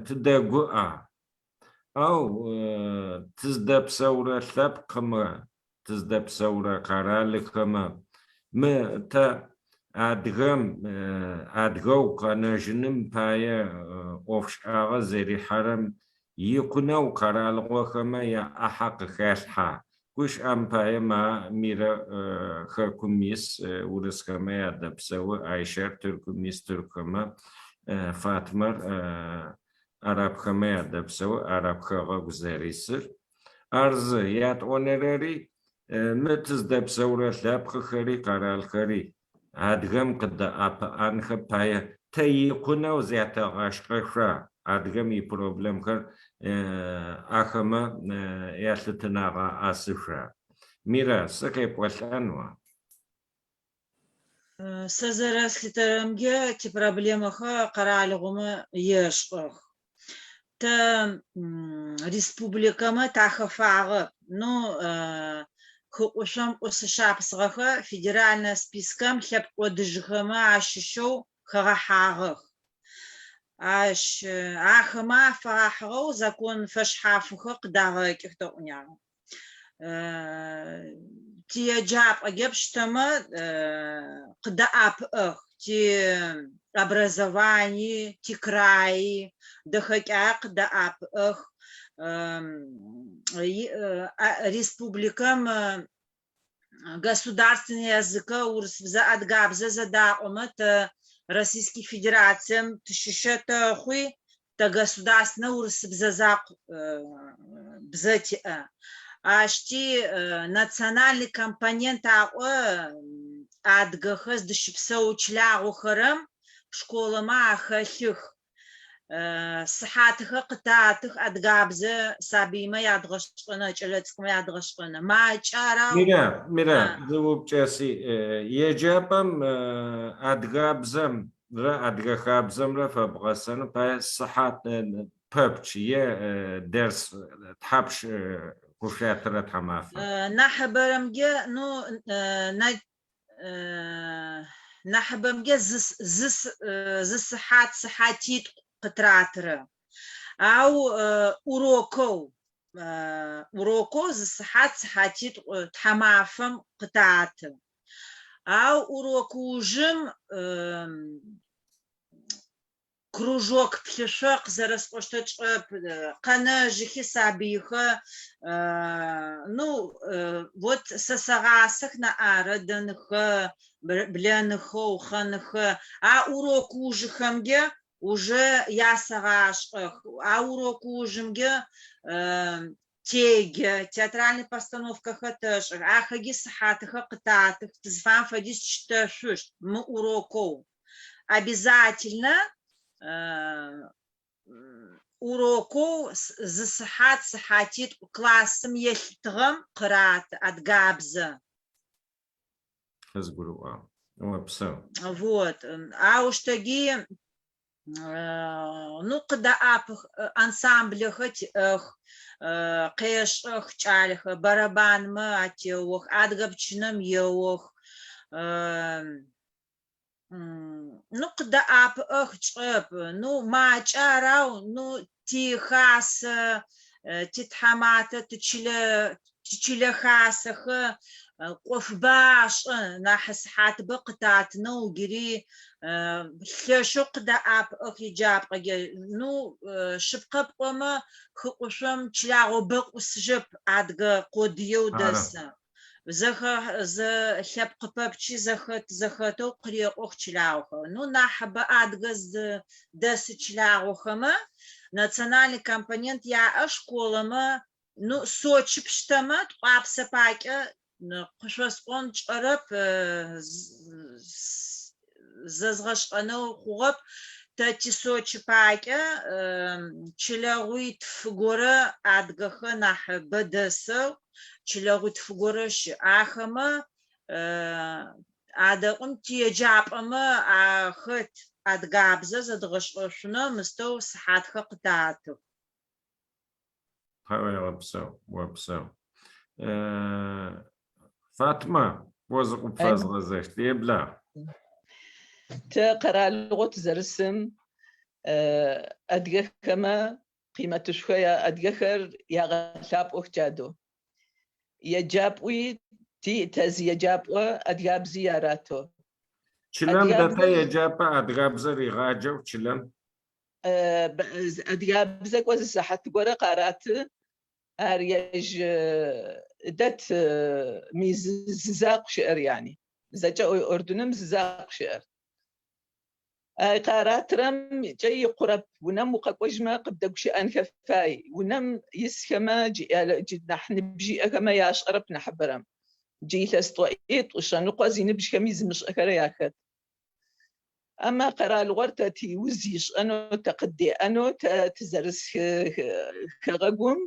тыдэгуӏэ. Ау тыздэпсэурэ лъэпкъымэ, тыздэпсэурэ къэралыхэмэ мы тэ адыгэм адыгэу къэнэжьыным пае ӏофшӏагъэ зэрихьэрэм икъунэу къэралыгъохэмэ яӏахьэ къыхелъхьэ. Гущыӏэм пае ма Мирэ хэкум ис урысхэмэ ядэпсэу, Айшэр Тыркум ис тыркухэмэ, Фатмэр арабхэмэ ядэпсэу, араб хэгъэгу зэрисыр. Ар зы. Ятӏонэрэри, мы тыздэпсэурэ лъэпкъыхэри къэралхэри адыгэм къыдэӏэпыӏэнхэ пае тэ икъунэу зятэгъашӏэха, адыгэм ипроблемхэр ахэмэ ялъытынагъэӏэсыха? Мира, сы къепӏолӏэн о? Сэ зэрэслъытэрэмкӏэ, типроблемэхэр къэралыгъомэ ешӏэх. Тэ республикэмэ тахэфагъэп. Ну, хыӏушъом ӏусы шапсыгъэхэр федеральнэ спискэм лъэпкъ кӏодыжьхэмэ ащыщэу хэгъэхьагъэх. Ащ ахэмэ афэгъэхьыгъэу закон фэшъхьафхэр къыдагъэкӏых тэӏунягъ. Тиеджапӏэкӏэ пштэмэ къыдэӏэпыӏэх, тиобразование, тикраи дэхэкӏае къыдэӏэпыӏэх. Республикэм государственный языкэ урысыбзэ, адыгабзэ зэдаӏомэ тэ Российский Федерацием тыщыщэ тэхъуи, Тэ государственнэ урысыбзэ закъу бзэ тиӏэ. Ащти национальный компонент аӏо адыгэхэр зыдыщыпсэу чылагъохэрэм школэмэ ахэлъых. Сыхьатыхэр къытатых адыгабзэ сабыймэ ядгъэшӏэнэ, кӏэлэцӏыкӏумэ ядгъэшӏэнэ. Макӏэ ара? Мира, Мира, зы упчӏэ сиӏ. Еджапӏэм адыгабзэм рэ адыгэ хабзэмрэ фэбгъэсэным пае сыхьат пэпчъ е дерс тхьапш къышъуатырэ тхьамафэм? Нахьыбэрэмкӏэ, ну, нахьыбэмкӏэ зы зы зы сыхьат, сыхьатитӏу къытратырэ. Ау урокэу, урокэу зы сыхьат, сыхьатитӏу тхьамафэм къытаты. Ау урок ужым кружок плъышъо къызэрэсӏощтыр тшӏэп, къэнэжьыхи сабыйхэ, ну, вот сэ сэгъасэх наӏа, рэдэнхэ, блэныхэ, ухъэныхэ. А урок ужыхэмкӏэ уже ясэгъашӏэх. А урок ужымкӏэ теджэ, театральный постановкэхэр тэшӏых, ахэги сыхьатыхэр къытатых, тызыфаем фэдиз тштэшъущт мы урокэу. Обязательно урокэу зы сыхьат, сыхьатитӏу классым елъытыгъэм къыраты адыгабзэ. Къызгурыӏуагъ. Опсэу. Вот. Аущтэги Ну, къыдэӏапых, ансамблэхэр тиӏэх, къешӏэх кӏалэхэр, барабанмэ атеох, адыгэ пчынэм еох. Ну, къыдэӏапыӏэх тшӏэп. Ну, макӏэ арау, ну, тихасэ, титхьаматэ, тичылэ, тичылэ хасэхэр ӏофыбэ ашӏэ, нахь сыхьатыбэ къытатынэу ыджыри лъэшэу къыдэӏапыӏэх еджапӏэкӏэ. Ну, шъыпкъэ пӏомэ, хыӏушъом чылагъо бэ ӏусыжьэп адыгэ къодыеу дэсы. Зэхэ, зэ лъэпкъ пэпчъи зэхэт зэхэтэу къыреӏох чылагъохэр. Ну, нахьыбэ адыгэ зыдэсы чылагъохэмэ национальный компонент яӏэ школэмэ, ну, Сочи пштэмэ, Тӏуапсэ пакӏэ къышъосӏон тшӏэрэп, зэзгъэшӏэнэу хъугъэп. Тэ ти Сочи пакӏэ чылэгъуитф горэ адыгэхэр нахьыбэ дэсэу чылэгъуитф горэ щыӏ. Ахэмэ адэӏум тиеджапӏэмэ ахэт адыгабзэ зэдгъэшӏэшъунэу мыстэу сыхьатхэр къытатых. Тхьауегъэпсэу, опсэу. Фатма, о зыкъыпфэзгъэзэщт, еблагъ. Тэ къэралыгъо тызэрысым адыгэхэмэ къимэтышъухэ адыгэхэр ягъэлъапӏох джадэу. Еджапӏуи ти тэ зы еджапӏо адыгабзи аратэу. Чылэм дэта еджапӏэ адыгабзэ ригъаджэу чылэм? Адыгабзэ кӏо зы сыхьат горэ къараты, ар ежь дэт ми зы закъу щыӏэр яни. Зэкӏэ Ордуным зы закъу щыӏэр. Къаратырэмкӏэ икъурэп, унэм укъэкӏожьмэ къыбдэгущыӏэнхэ фай. Унэм исхэмэ джы нахь ныбжь иӏэхэмэ яшӏэрэп нахьыбэрэм. Джы илъэс тӏоӏитӏу, шъэныкъо зиныбжьхэми зымышӏэхэрэ яхэт. Амэ къэралыгъор тэ тиуз ишӏэнэу, тэ къыддеӏэнэу, тэ тызэрыс хэгъэгум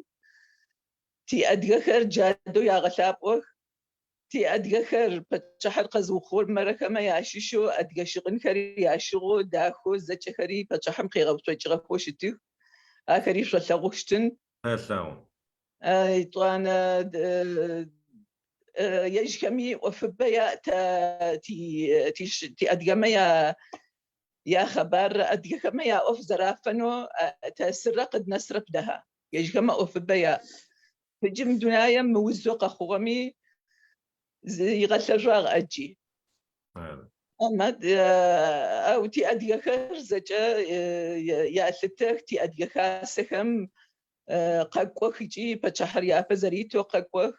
тиадыгэхэр джадэу ягъэлъапӏох. Тиадыгэхэр пачъыхьэр къэзыухъумэрэхэмэ ящыщэу адыгэ щыгъынхэр ящыгъэу, дахэу зэкӏэхэри пачъыхьэм къегъэуцокӏыгъэхэу щытых. Ахэри шъолъэгъущтын. Тэлъэгъу. Етӏуанэ ежьхэми ӏофыбэ яӏ тэ тиадыгэмэ яхъэбар, адыгэхэмэ яӏоф зэрафэнэу тэ сырэ къыднэсырэп дэха. Ежьхэмэ ӏофыбэ яӏ. Джы мы дунаем мы узэу къэхъугъэми игъэлъэжъуагъ ӏэджи. Амэ ау тиадыгэхэр зэкӏэ ялъытэх, тиадыгэ хасэхэм къэкӏох ыкӏи пачъыхьэр япэ зэритэу къэкӏох.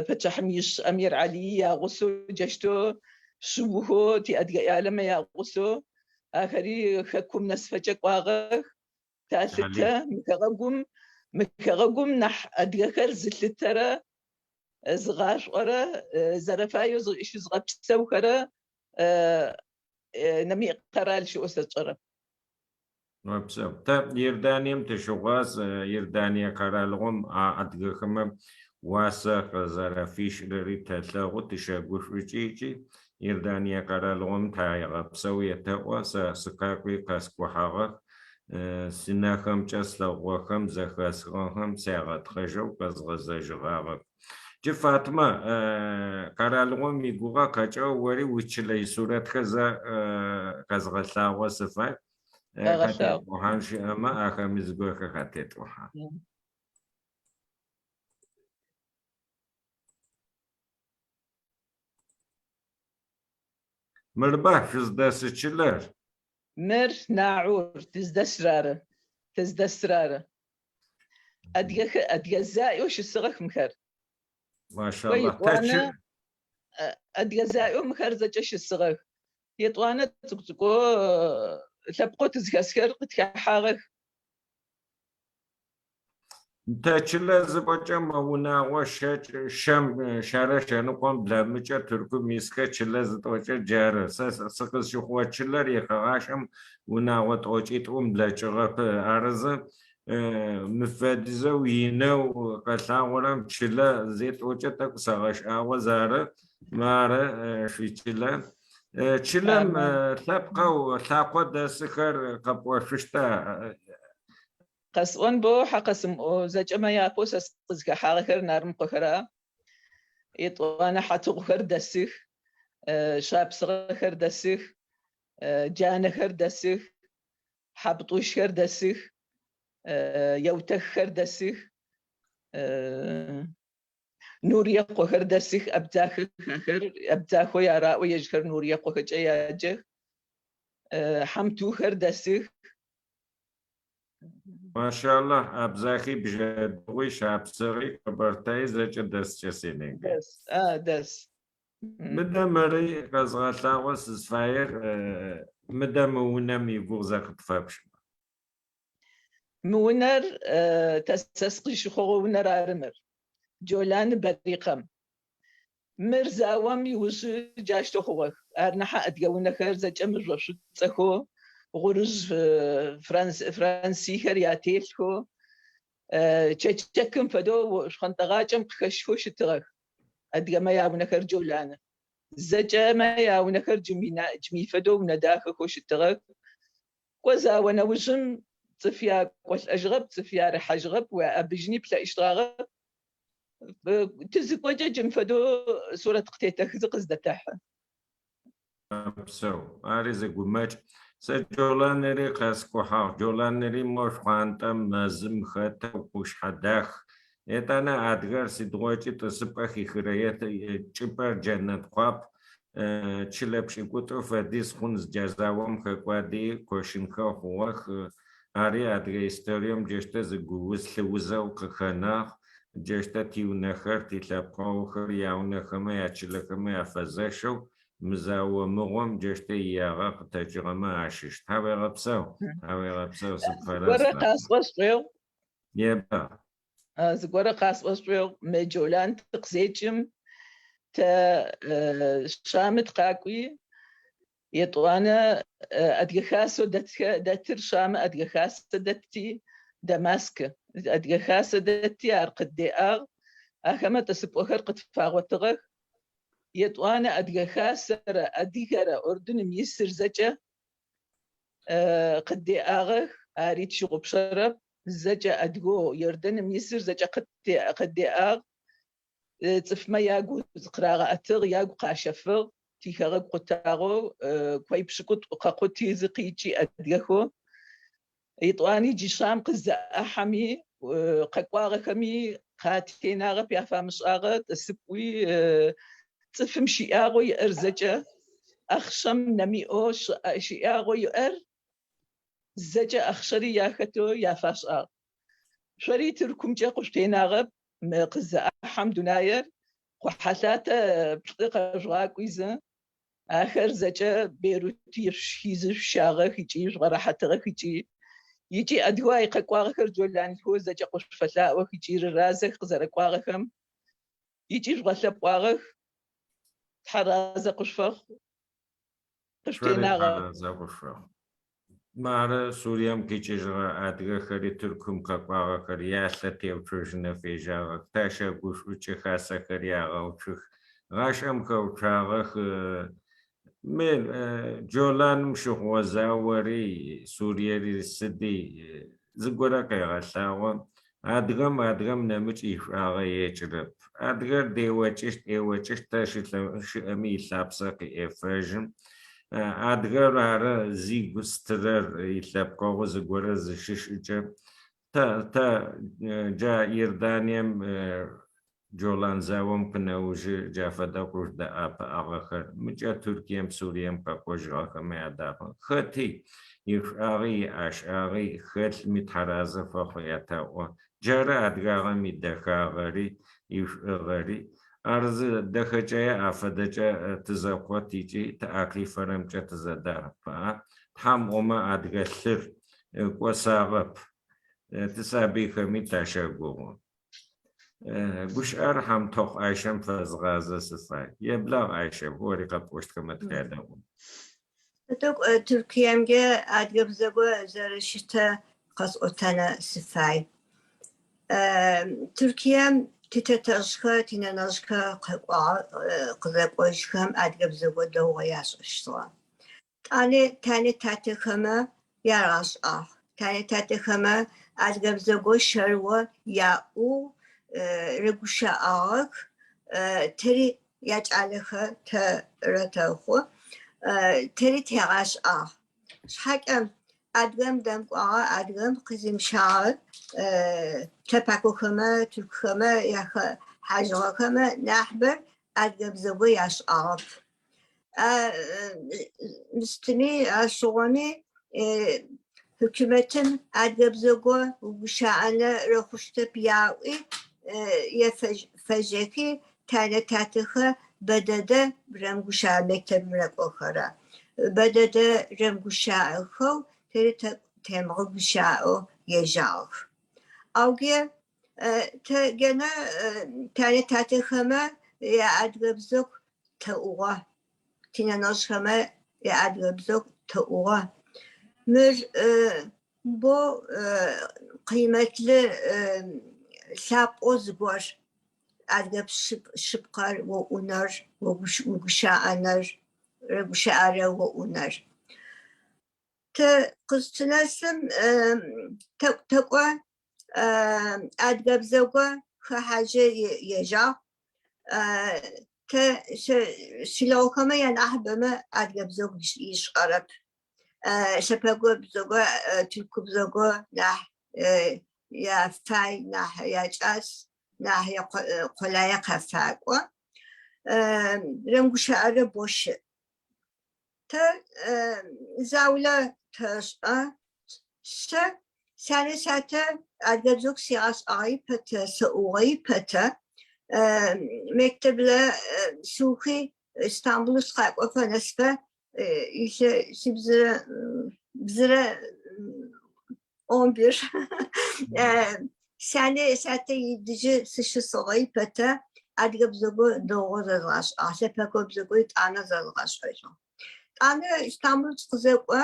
Пачъыхьэм иш Амир Алий ягъусэу джащтэу шыухэу тиадыгэ ӏялэмэ ягъусэу ахэри хэкум нэсыфэкӏэ кӏуагъэх. Талъытэ мы хэгъэгум, мы хэгъэгум нахь адыгэхэр зылъытэрэ, зыгъашӏорэ, зэрэфаеу щызыгъэпсэухэрэ нэмыкӏ къэрал щыӏэу сэ сшӏэрэп. Опсэу. Тэ Иорданием тыщыгъуаз, Иордание къэралыгъом а адыгэхэмэ уасэ къызэрэфишӏырэри тэлъэгъу, тыщэгушӏукӏы ыкӏи Иордание къэралыгъом тхьаегъэпсэу етэӏо, сэ сыкъакӏуи къэскӏухьагъэх, сынэхэмкӏэ слъэгъугъэхэм, зэхэсхыгъэхэм сягъэтхъэжьэу къэзгъэзэжьыгъагъэх. Джы, Фатимэ, къэралыгъом игугъэ къэкӏэу ори уичылэ исурэтхэр зэ къэзгъэлъагъо сыфай. Хатетӏухьан щыӏэмэ, ахэми зыгорэхэр хатетӏухьан. Мырба шъуздэсы чылэр? Мыр Нагьур, тыздэсыр ары. Тыздэсыр ары. Адыгэхэр, адыгэ заеу щысыгъэх мыхэр. Машаллах. Тэ Етӏуанэ, адыгэ заеу мыхэр зэкӏэ щысыгъэх. Етӏуанэ цӏыкӏу-цӏыкӏоу лъэпкъэу тызхэсхэр къытхэхьагъэх. Тэ чылэ зыпӏокӏэ мы унагъо щэкӏ, щэм, щэрэ шэныкъом блэмыкӏэ Тыркум исхэ чылэ зытӏокӏэ джары. Сэ сыкъызщыхъугъэ чылэр ехэгъашӏэм унагъо тӏокӏитӏум блэкӏыгъэп. Арызы мы фэдизэу инэу къэлъагъорэм чылэ зетӏокӏэ тӏэкӏу сэгъэшӏагъо зары. Мары шъуичылэ. Чылэм лъэпкъэу лъакъо дэсыхэр къэпӏошъущта? Къэсӏон бо, хьа къэсымыӏоу, зэкӏэмэ япэу сэ сыкъызхэхьагъэхэр Нарымыкъохэр а. Етӏуанэ Хьатыгъухэр дэсых, Шапсыгъэхэр дэсых, Джанэхэр дэсых, Хьабтӏущхэр дэсых, Еутэххэр дэсых, Нуриекъохэр дэсых, абдзахэх ахэр, абдзахэу яраӏо, ежьхэр Нуриекъохэкӏэ яджэх, Хьамтыухэр дэсых. Машаллахь, абзахи, бжъэдыгъуи, шапсыгъи, къэбэртаи зэкӏэ дэскӏэ сенегэ. Дэс, а, дэс. Мыдэ мыри къэзгъэлъагъо сызфаер, мыдэ мы унэм игугъу зэ къытфэпшӏымэ. Мы унэр тэ сэ сыкъызщыхъугъэ унэр ары мыр. Джоланы Барикъэм. Мыр заом иужьы джащтэу хъугъэх. Ар нахьэ адыгэ унэхэр зэкӏэ мыжъо шӏуцӏэхэу, гъурыжъ франсихэр ятелъхэу, чэчэкым фэдэу шхъонтӏэгъакӏэм къыхэщхэу щытыгъэх. Адыгэмэ яунэхэр Джоланы. Зэкӏэмэ яунэхэр джымый фэдэу унэ дахэхэу щытыгъэх. Кӏо зао нэужьым цӏыф якӏолӏэжьыгъэп, цӏыф ярыхьажьыгъэп, уяӏэбыжьыни плъэӏыщтгъагъэп. Тызыкӏокӏэ джым фэдэу сурэт къытетэхызэ къыздэтэхьы. Псэу. Ари зы гумэкӏ. Сэ Джоланыри къэскӏухьагъ. Джоланыри мо шхъуантӏэм мэзым хэтэу къушъхьэ дах. Етӏанэ адыгэр сыдигъокӏи тӏысыпӏэ хихырэ чӏыпӏэр джэнэт къуап. Чылэ пшӏыкӏутӏу фэдиз хъун джа заом хэкӏуади кощынхэ хъугъэх. Ари адыгэ историем джащтэ зы гууз лъыузэу къыхэнагъ. Джащтэ тиунэхэр, тилъэпкъэгъухэр яунэхэмэ, ячылэхэмэ яфэзэщэу мы зао мыгъом джащтэ иягъэ къытэкӏыгъэмэ ащыщ. Тхьауегъэпсэу, тхьауегъэпсэу, сыпфэраз. Зыгорэ къасӏо сшӏоигъу. Еба. Зыгорэ къасӏо сшӏоигъу. Мы Джолан тыкъызекӏым, тэ Шамы тыкъакӏуи, Етӏуанэ Адыгэ Хасэу дэтыр Шамы Адыгэ Хасэ дэтти, Дамаск Адыгэ Хасэ дэтти, ар къыддеӏагъ. Ахэмэ тӏысыпӏэхэр къытфагъотыгъэх. Етӏуанэ Адыгэ Хасэрэ Адыгэрэ Ордыным исыр зэкӏэ къыддеӏагъэх, ари тщыгъупшэрэп. Зэкӏэ адыгэу Иорданым исыр зэкӏэ къыддеӏагъ. Цӏыфмэ ягу зыкъырагъэӏэтыгъ, ягу къащэфыгъ. Тихэгъэгу къутагъэу кой пшӏыкӏутӏу къэкъути зыкъикӏи адыгэхэу. Етӏуани джы Шам къызэӏэхьэми, къэкӏуагъэхэми къатенагъэп яфамышӏагъэ тӏысыпӏуи, цӏыфым щыӏагъэу иӏэр зэкӏэ, ахъщэм нэмиӏэу щыӏагъэу иӏэр зэкӏэ ахъщэри яхэтэу яфашӏагъ. Шъори Тыркумкӏэ къышъутенагъэп мы къызэӏэхьэм дунаер, къухьэлъатэ плӏы къэжъугъакӏуи зы, ахэр зэкӏэ Бейрут ишъущхи зышъущагъэх ыкӏи жъугъэрэхьатыгъэх ыкӏи ыкӏи адыгэу ай къэкӏуагъэхэр джоланхэу зэкӏэ къышъуфэлъаӏох ыкӏи рыразэх къызэрэкӏуагъэхэм ыкӏи жъугъэлъэпӏуагъэх. Тхьэразэ къышъуфэхъу. Къышъутенагъэп. Мары Сурием къикӏыжьыгъэ адыгэхэри Тыркум къэкӏуагъэхэр ялъэ теуцожьынэу фежьагъэх, тащэгушӏукӏы, хасэхэри агъэуцух. Гъашӏэм хэуцуагъэх. Мы Джоланым щыхъугъэ заори, Суриери сыди зыгорэ къегъэлъагъо. Адыгэм адыгэм нэмыкӏ ишӏуагъэ екӏырэп. Адыгэр деокӏыщт, еокӏыщт, тэ щыӏэми илъапсэ къыӏефэжьы. Адыгэр ары зигу стырэр, илъэпкъэгъу зыгорэ зыщышӏыкӏэ. Тэ, тэ джа Иорданием Джолан заом къынэужы джа фэдэ къужъудэӏэпыӏагъэхэр мыкӏэ Туркием, Сурием къэкӏожьыгъэхэмэ ядагъэх. Хэти ишӏуагъи иӏэшӏагъи хэлъми тхьэразэ фэхъу ятэӏо. Джары адыгагъэм идэхагъэри, ишӏугъэри. Ар зы дэхэкӏэе афэдэкӏэ тызэкъот ыкӏи тыӏэ къифэрэмкӏэ тызэдэӏэпыӏэ. Тхьам ӏомэ адыгэ лъыр кӏосагъэп, тисабыйхэми тащэгугъы. Гущыӏэр Хьамтохъу Айшэм фэзгъазэ сыфай. Еблагъ, Айшэ, ори къэпӏощтхэмэ тыкъядэӏун. Тӏэкӏу Тыркуемкӏэ адыгэбзэгу зэрэщытэ къэсӏотэнэ сыфай. Тыркуем титэтэжъхэр, тинэнэжъхэр къэкӏуагъ, къызэкӏожьхэм адыгэбзэгу дэгъоу яшӏэщтыгъэ. Тӏани тянэ-тятэхэмэ ярагъэшӏагъ. Тянэ-тятэхэмэ адыгэбзэгу щэрыо яӏэу рыгущыӏагъэх. Тэри якӏалэхэр тэрэ тэхъу. Тэри тегъашӏагъ. Шъхьакӏэ адыгэм дэмыкӏуагъэ, адыгэм къызимыщагъэр лъэпакохэмэ, тыркухэмэ яхэхьажьыгъэхэмэ нахьыбэр адыгэбзэгу яшӏагъэп. Мыстыми, ащыгъуми хьыкумэтым адыгэбзэгу угущыӏэнэ рэхъущтэп яӏуи, ефэжьэхи, тянэ-тятэхэр бэдэдэ рэмыгущыӏэ мектэбым рэкӏохэрэ. Бэдэдэ рэмыгущыӏэхэу тэри темыгъэгущыӏэу ежьагъэх. Ауге тэ генэ тянэ-тятэхэмэ яадыгэбзэгу тэӏугъэ. Тинэнэжъхэмэ яадыгэбзэгу тэӏугъэ. Мыр бо къыймэтлы лъапӏэу зыгор адыгэ шъыпкъэр оӏунэр, угущыӏэнэр, рэгущыӏэрэ оӏунэр. Тэ къызтынэсым тэкӏу-тэкӏо адыгэбзэгу хэхьажьы ежьагъ. Тэ силэгъухэмэ янахьыбэмэ адыгэбзэгу ишӏэрэп. Лъэпэго бзэгу, тыркубзэгу нахь яфай, нахь якӏас, нахь къолае къафакӏо. Рэмыгущыӏэрэ бо щыӏ. Тэ заулэ тэшӏэ. Сэ сянэ сятэ адыгэбзэу сигъэшӏагъи пэтэ, сэӏугъэи пэтэ. Мектеблэ сыухи Истанбул сыкъакӏофэ нэсфэ илъэсибзырэ бзырэ 11. Сянэ сятэ идыжьы сыщысыгъэи пэтэ адыгэбзэгу дэгъоу зэзгъэшӏагъ, лъэпэкобзэгу етӏанэ зэзгъэшӏэжьыгъ. Тӏанэ Истанбул сыкъызэкӏо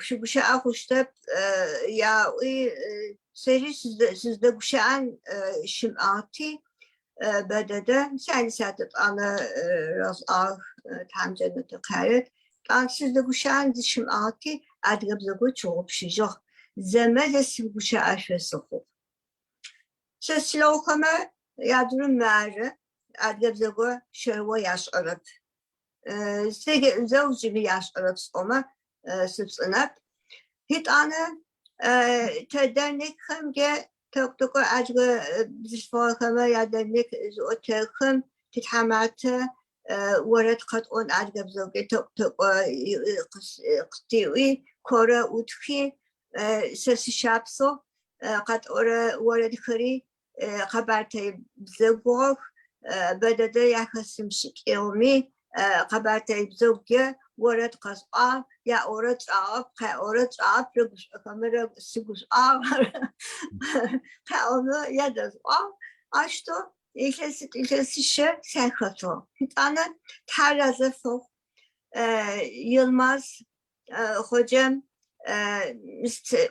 шъугущыӏэ хъущтэп яӏуи сэри сыздэгущыӏэн щымыӏагъти бэдэдэ сяни сятэ тӏанэ рашӏагъ Тхьам джэнэтыр къарет. Тӏанэ сыздэгущыӏэн зыщымыӏагъти адыгэбзэгу тщыгъупшыжьыгъ. Зэмэлэ сыгущыӏэшъо сыхъугъ. Сэ силэгъухэмэ ядурым мары адыгэбзэгу щэрыо яшӏэрэп. Зэу зыми яшӏэрэп сӏомэ сыпцӏынэп. Итӏанэ тэ дернекхэмкӏэ тэкӏу-тэкӏу адыгэ бзылъфыгъэхэмэ ядернек зыӏотэхэм титхьаматэ орэд къэтӏон адыгэбзэкӏэ тэкӏу-тэкӏу къытиӏуи, корэ ӏутхи, сэ сышапсыгъ, къэтӏорэ орэдхэри къэбэртэе бзэгугъэх, бэдэдэ яхэсымышӏыкӏыгъэми, къэбэртэе бзэгукӏэ орэд къэсӏуагъ, яӏорэ тшӏагъэп, къяӏорэ тшӏагъэп, рэгушӏохэмэ сыгушӏуагъ, къяӏомэ ядэсӏуагъ. Аущтэу илъэситӏу илъэсищэ сахэтыгъ. Етӏанэ Тхьэр разэ фэхъу Йылмаз ходжэм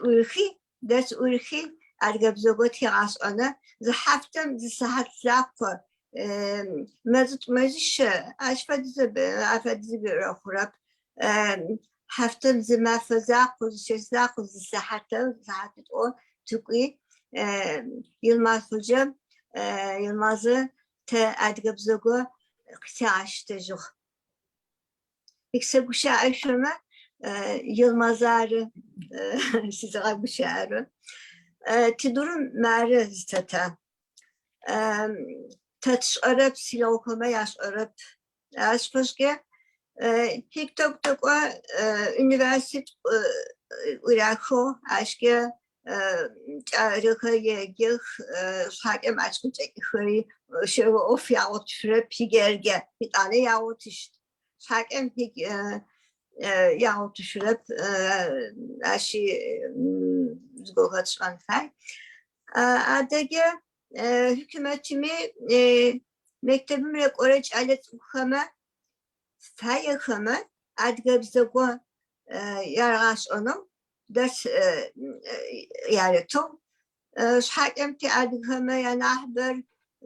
ӏуихи, дэрс ӏуихи, адыгэбзэгу тигъашӏэнэ зы хьафтэм зы сыхьат закъо мэзитӏу-мэзищэ ащ фэдиз афэдиз хъурэп. Хьафтэм зы мафэ закъо, зы чэщ закъо, зы сыхьатэу, зы сыхьатитӏо тыкӏуи Йылмаз ходжэм Йылмазы тэ адыгэбзэгу къытигъащтэжьыгъ. Сэгущыӏэшъумэ Йылмаз ары сызыгъэгущыӏэрэ. Тидурым мары зытета. Тэ тшӏэрэп, силэгъухэмэ яшӏэрэп. Ащ фэшӏкӏэ титэкӏу-тэкӏо университет ӏурахыгъ, ащкӏэ кӏалэхэр еджэх, шъхьакӏэм ащ къычӏэкӏыхэри щэӏо ӏоф ягъотышъурэп, игергэ етӏанэ ягъотыщт. Шъхьакӏэм ягъотышъурэп, ащи зыгорэ тшӏэн фай. Адэкӏэ хьыкумэтми мектебым рэкӏорэ кӏэлэцӏыкӏухэмэ фаехэмэ адыгэбзэгу ярагъашӏэнэу дэрс яритыгъ. Шъхьакӏэм тиадыгэмэ янахьыбэр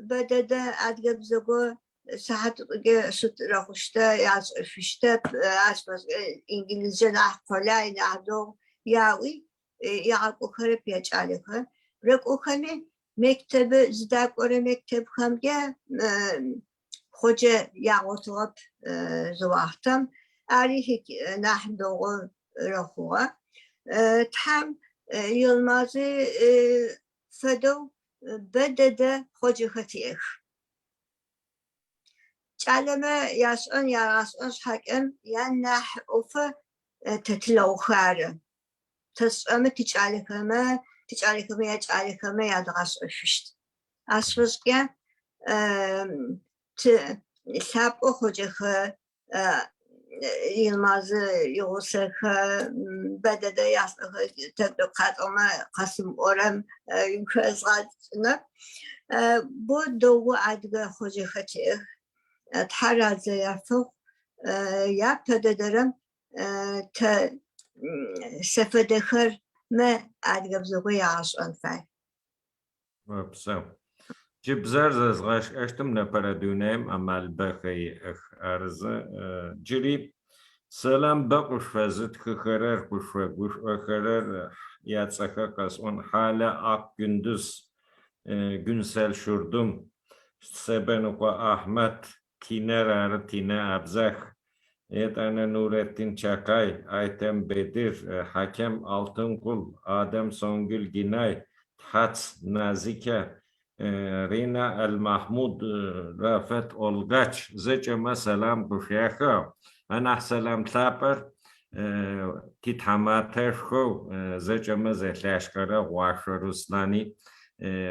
бэдэдэ адыгэбзэгу сыхьатитӏукӏэ щытырэхъущтэ, яшӏэшъущтэп, ащ фэшӏ инглызкӏэ нахь къолай, нахь дэгъу яӏуи ягъакӏохэрэп якӏалэхэр. Рэкӏохэми мектебы зыдакӏорэ мектебхэмкӏэ ходжэ ягъотыгъэп зы уахътэм. Ари нахь дэгъу рэхъугъэ. Тхьэм Йылмази фэдэу бэ дэдэ ходжэхэр тиӏэх. Кӏалэмэ яшӏэн ягъашӏэн шъхьакӏэм янахь ӏофы тэ тилэгъухэр ары. Тэ тшӏэмэ тикӏалэхэмэ, тикӏалэхэмэ якӏалэхэмэ ядгъашӏэшъущт. Ащ фэшӏкӏэ ты лъапӏэу ходжэхэ Йылмазы игъусэхэ бэ дэдэ яшӏэхэр тэ къатӏомэ къэсымыӏорэм хэзгъэкӏынэп. Бо дэгъу адыгэ ходжэхэр тиӏэх. Тхьэр разэ яфэхъу. Япэ дэдэрэм тэ сэ фэдэхэр мы адыгэбзэгу ягъэшӏэн фай. Опсэу. Джы бзэр зэзгъэшӏэщтым непэрэ дунаим амал бэхэ иӏэх. Арызы джыри сэлам бэ Гюнсел Шурдум, Себеныкъо Ахьмэт, Тинэр ары, Тинэ Абзах, етӏанэ Нуреттин Чакай, Айтем Бедир, Хьакем Алтынкул, Адем Сонгюл Гинай, Тхьац Назикэ, Рина Эль-Махмуд, Рафет Олгач зэкӏэмэ сэлам къышъуяхыгъ. Анахь сэлам лъапӏэр титхьаматэшхоу зэкӏэмэ зэлъашӏэрэ Гъуашъо Руслъани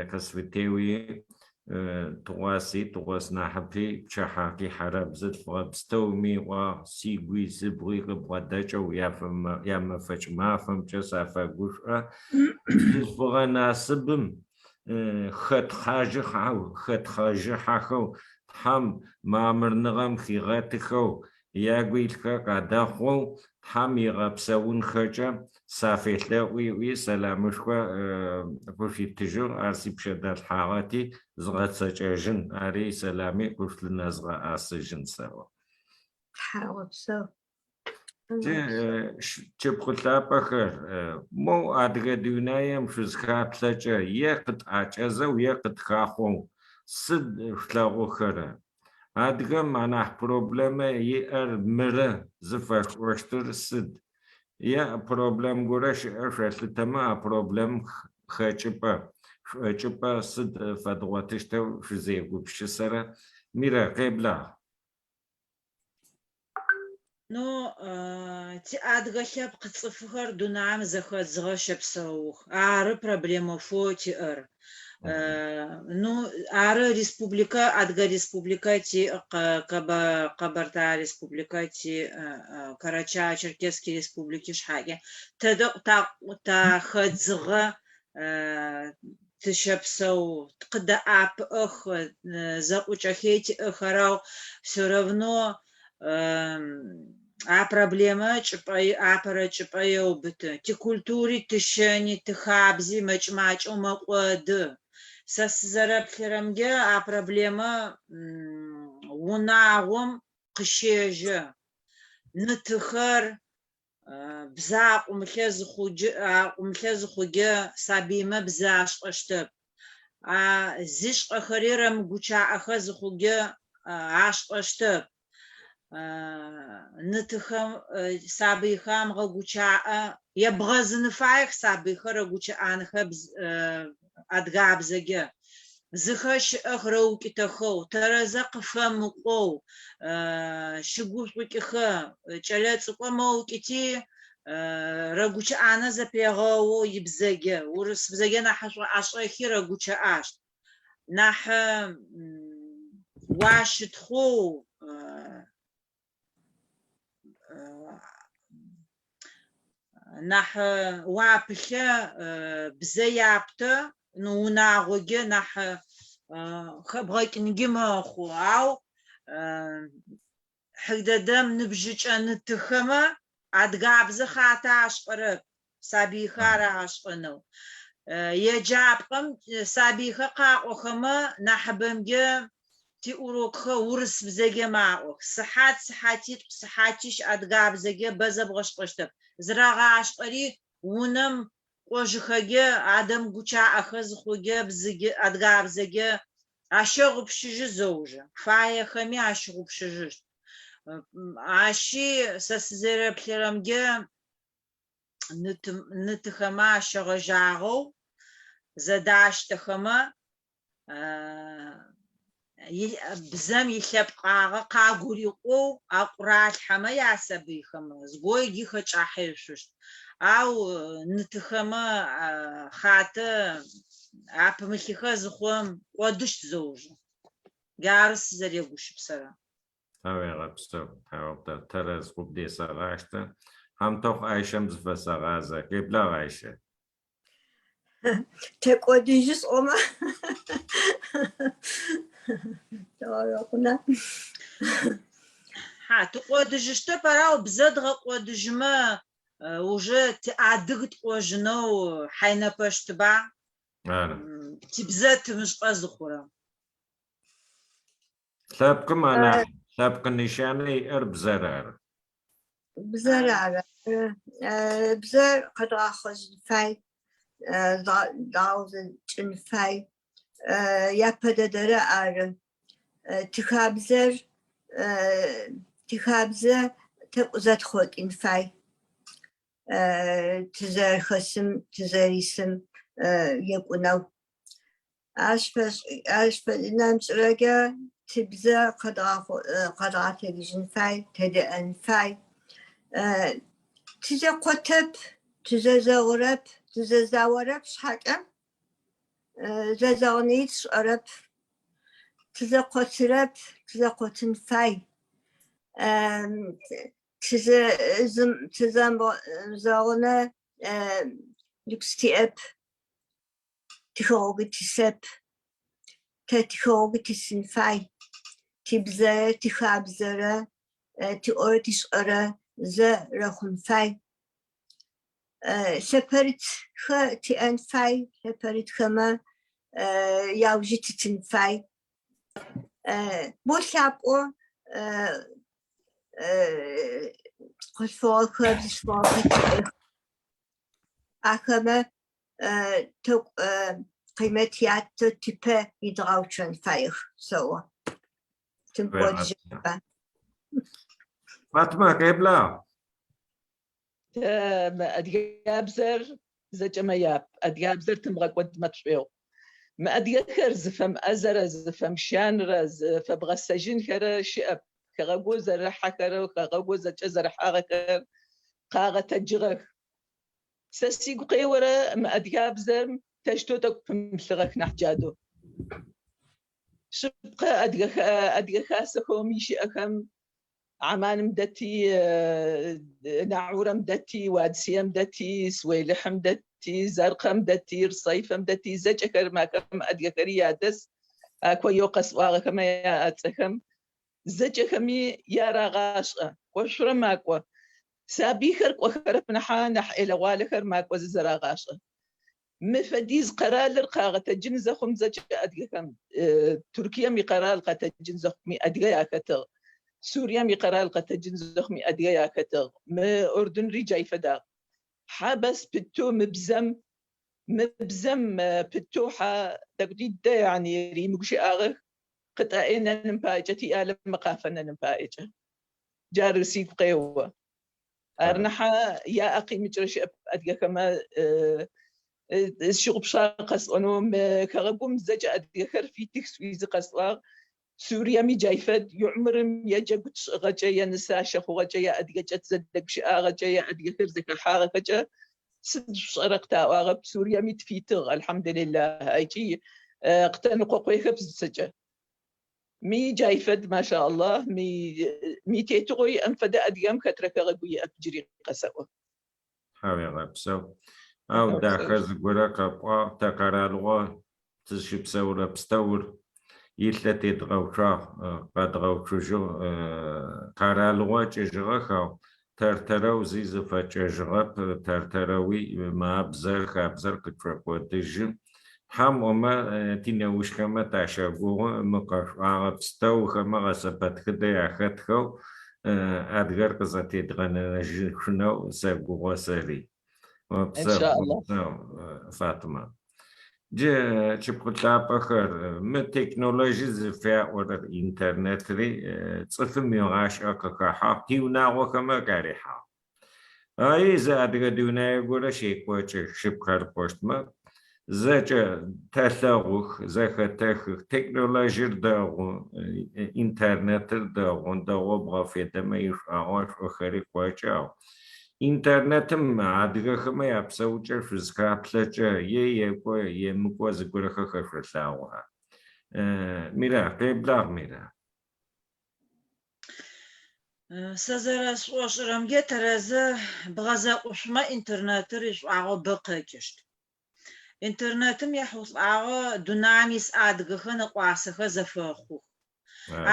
къысфытеуи, тыгъуаси, тыгъоснахьыпи пчыхьэ къихьэрэ бзылъфыгъэ пстэуми ыӏуагъ, сигуи сыбгъи къыбгъэдэкӏэу ямэфэкӏ мафэмкӏэ сафэгушӏо. Бзылъфыгъэ насыбым хэтхъажьыхьэхэу, Тхьэм мамырныгъэм хигъэтыхэу, ягу илъхэр къадэхъоу, Тхьэм игъэпсэунхэкӏэ сафелъэӏу ыӏуи, сэламышхо къышъуитыжьыгъ, ар сипшъэдэлъхьагъэти, згъэцэкӏэжьын, ари сэлами къышъулъынэзгъэӏэсыжьын сэӏо. Тхьагъэпсэу. Тшыпхъу лъапӏэхэр, моу адыгэ дунаем шъузхаплъэкӏэ е къытӏакӏэзэу е къытхахъоу сыд шъулъэгъухэрэ? Адыгэм анахь проблемэ иӏэр мыры зыфэшъуӏощтыр сыд? Е проблем горэ щыӏэ шъолъытэмэ, а проблемым хэкӏыпӏэ, шӏокӏыпӏэ сыд фэдгъотыщтэу шъузегупшысэрэ? Мирэ, къеблагъ. Ну, тиадыгэ лъэпкъ цӏыфхэр дунаим зэхэдзыгъэ щэпсэух. Ары проблемэшхоу тиӏэр. Ну, ары республикэ, Адыгэ Республикэ тиӏ, Къэбэртэе Республикэ тиӏ, Карачаево-Черкесский Республики шъхьаӏэ. Тэдэ тахэдзыгъэ тыщэпсэу, тыкъыдэӏапыӏэх, зэӏукӏэхи тиӏэх, арау все равно а проблемэ чӏыпӏэ, апэрэ чӏыпӏэ еубыты. Тикультури, тишэни, тихабзи мэкӏ-макӏэу мэкӏоды. Сэ сызэрэплъырэмкӏэ, а проблемэ унагъом къыщежьэ. Ны-тыхэр Бзэ аӏумылъэ зыхъуджэ, аӏумылъэ зыхъуджэ сабыймэ бзэ ашӏэщтэп. А зишӏэхэри рэмыгучаӏэхэ зыхъуджэ ашӏэщтэп. Ны-тыхэм сабыйхэм амыгъэгучаӏэ, ебгъэзыны фаех сабыйхэр рэгучыӏанхэ адыгабзэкӏэ. Зыхэр щыӏэх рэукӏытэхэу, тэрэзэ къыфэмыкӏоу, щыгушӏукӏыхэ, кӏэлэцӏыкӏо мэукӏыти, рэгучыӏанэ зэпегъэу ибзэкӏэ, урысыбзэкӏэ нахьышӏу ӏэшӏэхи рэгучыӏащт. Нахь уащытхъоу, нахь уапылъэ бзэ яптэ, ну унагъоге нахь хэбгъэкӏынгьи мэхъу, ау хьыгдэдэм ныбжьыкӏэ ны-тыхэмэ адыгабзэ хъатэ ашӏэрэп, сабыйхэр арагъэшӏэнэу. Еджапӏэм сабыйхэр къаӏохэмэ, нахьыбэмкӏэ тиурокхэр урысыбзэкӏэ маӏох. Сыхьат, сыхьатитӏу, сыхьатищ адыгабзэкӏэ бэ зэбгъэшӏэщтэп. Зырагъашӏэри унэм кӏожьыхэкӏэ, адэмыгучаӏэхэ зыхъукӏэ, бзыгьэ, адыгабзэкӏэ ащэгъупшыжьы зэужы. Фаехэми ащыгъупшыжьыщт. Ащи сэ сызэреплъырэмкӏэ, ны-тыхэмэ ащегъэжьагъэу зэдаштэхэмэ, бзэм илъэпкъагъэ къагурыӏоу акӏуралъхьэмэ ясабыйхэмэ, зыгорэкӏи хэкӏахьешъущт. Ау ны-тыхэмэ хъатэ апымылъыхэ зыхъум кӏодыщт зэужым. Джары сызэрегушыпсэрэр. Тхьауегъэпсэу, тхьауегъэпсэу, тэрэз къыбдесэгъаштэ. Хьамтэхъу Айшэм зыфэсэгъазэ. Къеблагъ, Айшэ. Текӏодыжьы сӏомэ. Тхьауегъэхъуна. Хьа, тыкӏодыжьыщтэп, ау бзэ дгъэкӏодыжьымэ, уже тиадыг тӏожьынэу хьайнэпэщтыба? Ары. Тибзэ тымышӏэ зыхъурэм. Лъэпкъым анахь лъэпкъ нишанэ иӏэр бзэр ары. Бзэр ары. Бзэр къэдгъэхъужьын фай, дгъэузэкӏын фай. Япэ дэдэрэ ары. Тихабзэр тихабзэ тэкӏу зэтхъокӏын фай. Тызэрэхэсым, тызэрисым екӏунэу. Ащ фэшӏ ащ нэмыкӏрэкӏэ тыбзэ къэдгъэтэджыжьын фай, тедэӏэн фай. Тызэкъотэп, тызэзэгъырэп, тызэзаорэп шъхьакӏэ зэзэгъыныи тшӏэрэп. Тызэкъотырэп, тызэкъотын фай. Тызэмызэгъынэ люкс тиӏэп. Тихэгъэгу тисэп. Тэ тихэгъэгу тисын фай. Тибзэрэ тихабзэрэ тиӏорэ тишӏэрэ зэ рэхъун фай. Лъэпэрытхэ тиӏэн фай, лъэпэрытхэмэ яужьы титын фай. Бо лъапӏэу хъулъфыгъэхэр, бзылъфыгъэхэр тиӏэх. Ахэмэ тэкӏу къимэт яттэу типэ идгъэуцон фаех, сэӏо. Тымыкӏодыжьыба. Фатма, къеблагъ. Тэ мы адыгабзэр зэкӏэмэ яп. Адыгабзэр тымыгъэкӏодмэ тшӏоигъу. Мы адыгэхэр зыфэмыӏэзэрэ, зыфэмышанрэ, зыфэбгъэсэжьынхэрэ щыӏэп. Хэгъэгоу зэрыхьэхэрэу, хэгъэгоу зэкӏэ зэрыхьагъэхэр къагъэтэджыгъэх. Сэ сигу къеорэ мы адыгабзэм тэщтэу тӏэкӏу пымылъыгъэх нахь джадэу. Шъыпкъэ, адыгэ адыгэ хасэхэу ми щыӏэхэм Амманым дэти, Наурэм дэти, Уадсием дэти, Суейлыхьым дэти, Зэркъэм дэти, Рсайфэм дэти, зэкӏэхэр ахэм адыгэхэри ядэс, а коеу къэсӏуагъэхэмэ яцӏэхэм зэкӏэхэми ярагъашӏэ. Кӏошъурэ макӏо. Сабыйхэр кӏохэрэп нахьа, нахь ӏелэгъуалэхэр макӏо зызэрагъашӏэ. Мы фэдиз къэралыр къагъэтэджын зэхъум зэкӏэ адыгэхэм, Туркием икъэрал къэтэджын зэхъуми адыгэ яхэтыгъ, Сурием икъэрал къэтэджын зэхъуми адыгэ яхэтыгъ, мы Ордынри джай фэдагъ. Хьа бэс пытэу мы бзэм, мы бзэм пытэу хьа тӏэкӏу дидэ яни римыгущыӏагъэх, къытӏэӏенэным паекӏэ, тиӏалэмэ къафэнэным паекӏэ. Джары сигу къео. Ар нахьа яӏэ къимыкӏырэ щыӏэп адыгэхэмэ сщыгъупшагъ къэсӏонэу мы хэгъэгум зэкӏэ адыгэхэр фитых сӏуи зы къэсӏуагъ. Суриеми джай фэд, Юмрым е джэгу тшӏыгъэкӏэ, е нысащэ хъугъэкӏэ, е адыгэкӏэ тызэдэгущыӏагъэкӏэ, е адыгэхэр зэхэхьагъэхэкӏэ сыд шъушӏэрэ къытаӏуагъэп. Суриеми тыфитыгъ, алхьамдулиллах, ыкӏи къытэныкъокъуехэп зыцэкӏэ. Мы джай фэд, маша Аллах, мы мы тетыгъо иӏэм фэдэ адыгэм хэтрэ хэгъэгу иӏэп джыри къэсэӏо. Тхьауегъэпсэу. Ау дахэ зыгорэ къэпӏуагъ, тэ къэралыгъо тызщыпсэурэ пстэур илъэ тедгъэуцуагъ, къэдгъэуцужьыгъ. Къэралыгъо кӏыжьыгъэх, ау тэр-тэрэу зи зыфэкӏэжьыгъэп, тэр-тэрэуи мабзэр, хабзэр къытшӏокӏодыжьы. Тхьэм ӏомэ, тинеущхэмэ тащэгугъы, мы къэшӏуагъэ пстэухэмэ гъэсэпэтхыдэ яхэтхэу адыгэр къызэтедгъэнэжьышъунэу сэгугъо сэри. Опсэу, опсэу, Фатима. Джы чыпхъу лъапӏэхэр, мы технологие зыфаӏорэр интернетри цӏыфым игъашӏэ къыхэхьагъ, тиунагъохэмэ къарихьагъ. Ари зы адыгэ дунае горэ щекӏокӏы, шъыпкъэр пӏощтмэ, зэкӏэ тэлъэгъух, зэхэтэхых, технологиер дэгъу, интернетыр дэгъу, дэгъоу бгъэфедэмэ ишӏуагъэшӏохэри къокӏы, ау интернетым адыгэхэмэ япсэукӏэ шъузхаплъэкӏэ е екӏо, емыкӏо зыгорэхэр хэшъолъагъоха? Мира, къеблагъ, Мира. Сэ зэрэсшӏошӏырэмкӏэ, тэрэзэ бгъэзэкъушъумэ интернетыр ишӏуагъэу бэ къэкӏыщт. Интернетым ехьулӏагъэ дунаим ис адыгэхэр нэӏуасэхэр зэфэхъух.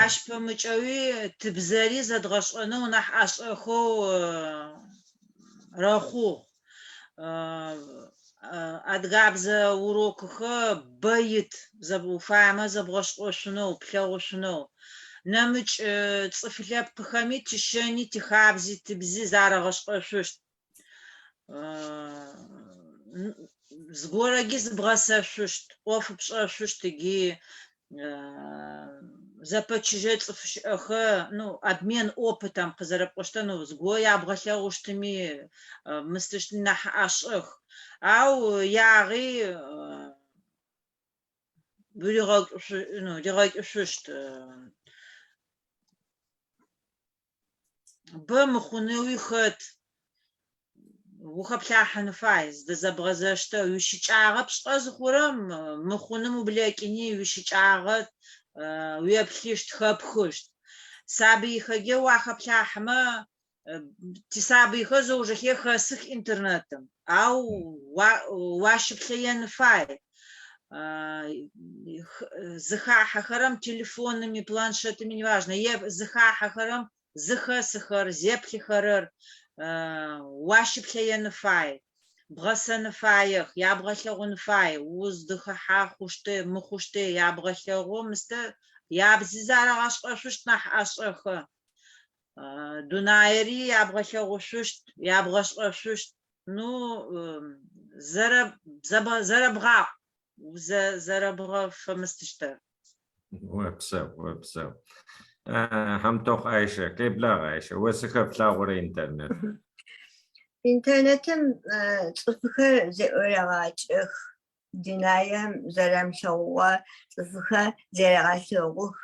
Ащ пэмыкӏэуи тыбзэри зэдгъэшӏэнэу нахь ӏэшӏэхэу рэхъугъ. Адыгабзэ урокыхэр бэ ит, уфаемэ зэбгъэшӏошъунэу, плъэгъушъунэу. Нэмыкӏ цӏыф лъэпкъхэми тишэни, тихабзи, тыбзи зарагъэшӏэшъущт. Зыгорэги зыбгъэсэшъущт, ӏоф пшӏэшъущт ыкӏи зэпэчыжьэ цӏыф щыӏэхэ, ну, обмен опытом къызэрэпӏощтыр, ну, зыгорэ ябгъэлъэгъущтыми, мыстыщтми нахь ӏэшӏэх. Ау ягъи ну, ригъэкӏышъущт. Бэ мыхъунэуи хэт, ухэплъахьын фай, зыдэзэбгъэзэщтыр, уищыкӏагъэ пшӏэ зыхъурэм мыхъуным ублэкӏыни, уищыкӏагъэ уеплъыщт, хэпхыщт. Сабыйхэкӏэ уахэплъахьымэ, тисабыйхэр зэужэхэ хэсых интернетым, ау уащыплъэен фай. Зыхахьэхэрэм телефонми, планшетми, неважно, е зыхахьэхэрэм зыхэсыхэр, зеплъыхэрэр уащыплъэен фай, бгъэсэн фаех, ябгъэлъэгъун фай, уздыхэхьа хъущты, мыхъущты, ябгъэлъэгъу, мыстэ ябзи зарагъэшӏэшъущт нахь ӏэшӏэхэ. Дунаери ябгъэлъэгъушъущт, ябгъэшӏэшъущт. Ну, зэрэбгъаӏу, зэрэбгъэфэмыстыщтэр. Опсэу, опсэу. Хьамтохъу Айшэ, къеблагъ Айшэ, о сыхэплъагъорэ интернет. Интернетым цӏыфхэр зэӏурегъакӏэх, дунаем зэрамылъэгъугъэ цӏыфхэр зэрегъэлъэгъух.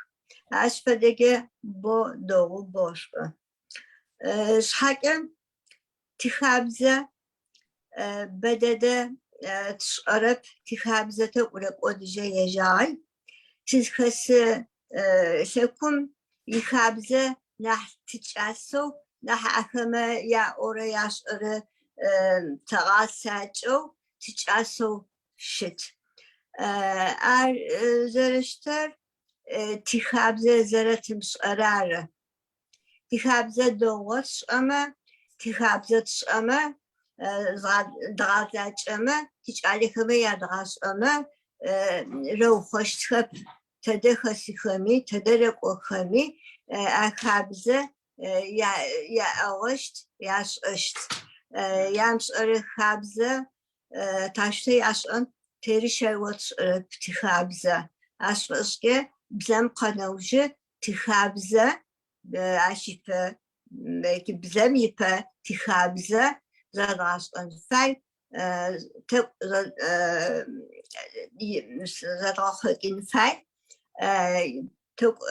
Ащ фэдэкӏэ бо дэгъу бо шӏу. Шъхьакӏэ тихабзэ бэдэдэ тшӏэрэп, тихабзэ тэкӏурэ кӏодыжьэ ежьагъ. Тызхэсы лъэкум ихабзэ нахь тикӏасэу, нахь ахэмэ яӏорэ яшӏэрэ тэгъэцакӏэу тикӏасэу щыт. Ар зэрэщытэр тихабзэ зэрэтымышӏэрэ ары. Тихабзэ дэгъоу тшӏэмэ, тихабзэ тшӏэмэ, дгъэцакӏэмэ, тикӏалэхэмэ ядгъашӏэмэ, рэухъощтхэп. Тэдэ хэсыхэми, тэдэ рэкӏохэми а хабзэ яӏэгъэщт, яшӏэщт. Ямышӏэрэ хабзэ таштэ яшӏэн, тэри щэрыо тшӏэрэп тихабзэ. Ащ фэшӏкӏэ бзэм къэнэужьы тихабзэ, ащ ипэ, бзэм ипэ тихабзэ зэдгъэшӏэн фай, тэкӏу зэдгъэхъокӏын фай, тэкӏу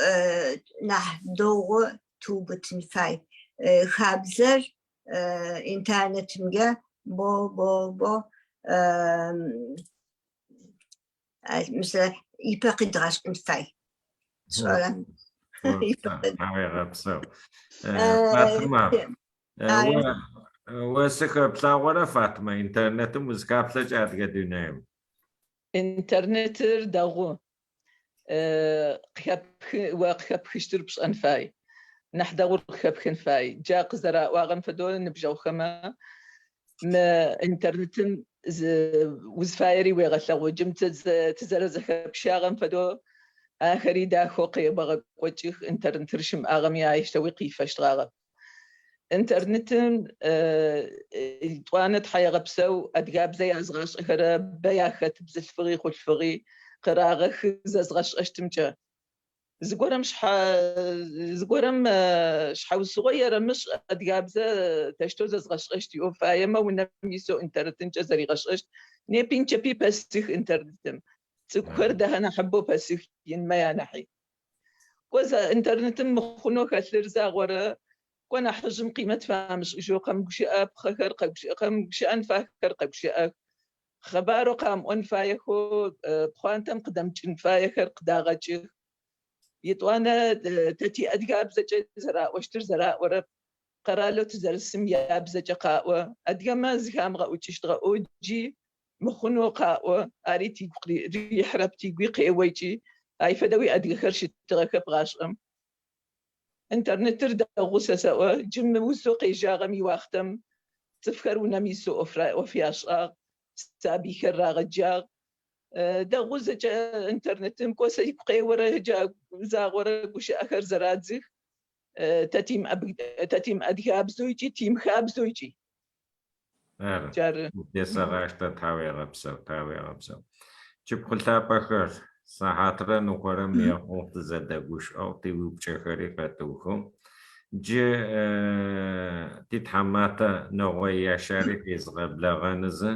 нахь дэгъу тыубытын фай. Хабзэр интернетымкӏэ бо бо бо мисэ ипэ къидгъэшӏын фай. Сшӏэрэ? Тхьауегъэпсэу. Фатима, о сыхэплъагъорэ, Фатима, интернетым узыхаплъэкӏэ адыгэ дунаим? Интернетыр дэгъу. О къыхэпхыщтыр пшӏэн фай. Нахь дэгъур къыхэпхын фай. Джа къызэраӏуагъэм фэдэу ныбджэгъухэмэ мы интернетым узфаери уегъэлъэгъу. Джым тызэрэзэхэпщагъэм фэдэу ахэри дахэу къебгъэкӏокӏых. Интернетыр щымыӏагъэми аущтэуи къифэщтгъагъэп. Интернетым тӏуанэ тхьаегъэпсэу адыгабзэ язгъашӏэхэрэ бэ яхэт бзылъфыгъи хъулъфыгъи къырагъэхы зэзгъэшӏэщтымкӏэ. Зыгорэм шъхьэ зыгорэм шъхьаусыгъо ерэмышӏ адыгабзэ тэщтэу зэзгъэшӏэщт иӏоу фаемэ унэм исэу интернетымкӏэ зэригъэшӏэщт. Непи нычэпи пэсых интернетым. Цӏыкӏухэр дахэ нахьыбэу пэсых инмэ янахьи. Кӏо зэ интернетым мыхъунэу хэлъыр загъорэ кӏо нахьыжъым къимэт фамышӏыжьэу къэмыгущыӏэпхъэхэр къэмыгущыӏэн фахэр къэгущыӏэх. Хъыбарэу къамыӏон фаехэу пхъуантэм къыдэмыкӏын фаехэр къыдагъэкӏых. Етӏуанэ тэ тиадыгабзэкӏэ зэраӏощтыр зэраӏорэп. Къэралэу тызэрысым ябзэкӏэ къаӏо. Адыгэмэ зыхамыгъэӏукӏыщтыгъэ ӏоджи мыхъунэу къаӏо, ари тигу рихьырэп, тигуи къео ыкӏи ай фэдэуи адыгэхэр щытыгъэхэп гъашӏэм. Интернетыр дэгъу сэ сэӏо, джы мы узэу къежьагъэм иуахътэм цӏыфхэр унэм исэу ӏоф яшӏагъ, сабыйхэр рагъэджагъ. Дэгъу зэкӏэ интернетым, кӏо сэ игу къеорэ джа загъорэ гущыӏэхэр зэрадзых, тэ тимыадыгабзэу ыкӏи тимыхабзэу ыкӏи. Ары. Джары. Десэгъаштэ, тхьауегъэпсэу, тхьауегъэпсэу. Тшыпхъу лъапӏэхэр, сыхьатрэ ныкъорэм ехъугъ тызэдэгущыӏэу, тиупчӏэхэри къэтыухыгъ. Джы титхьаматэ Нэгъой Яшари къезгъэблэгъэнызэ,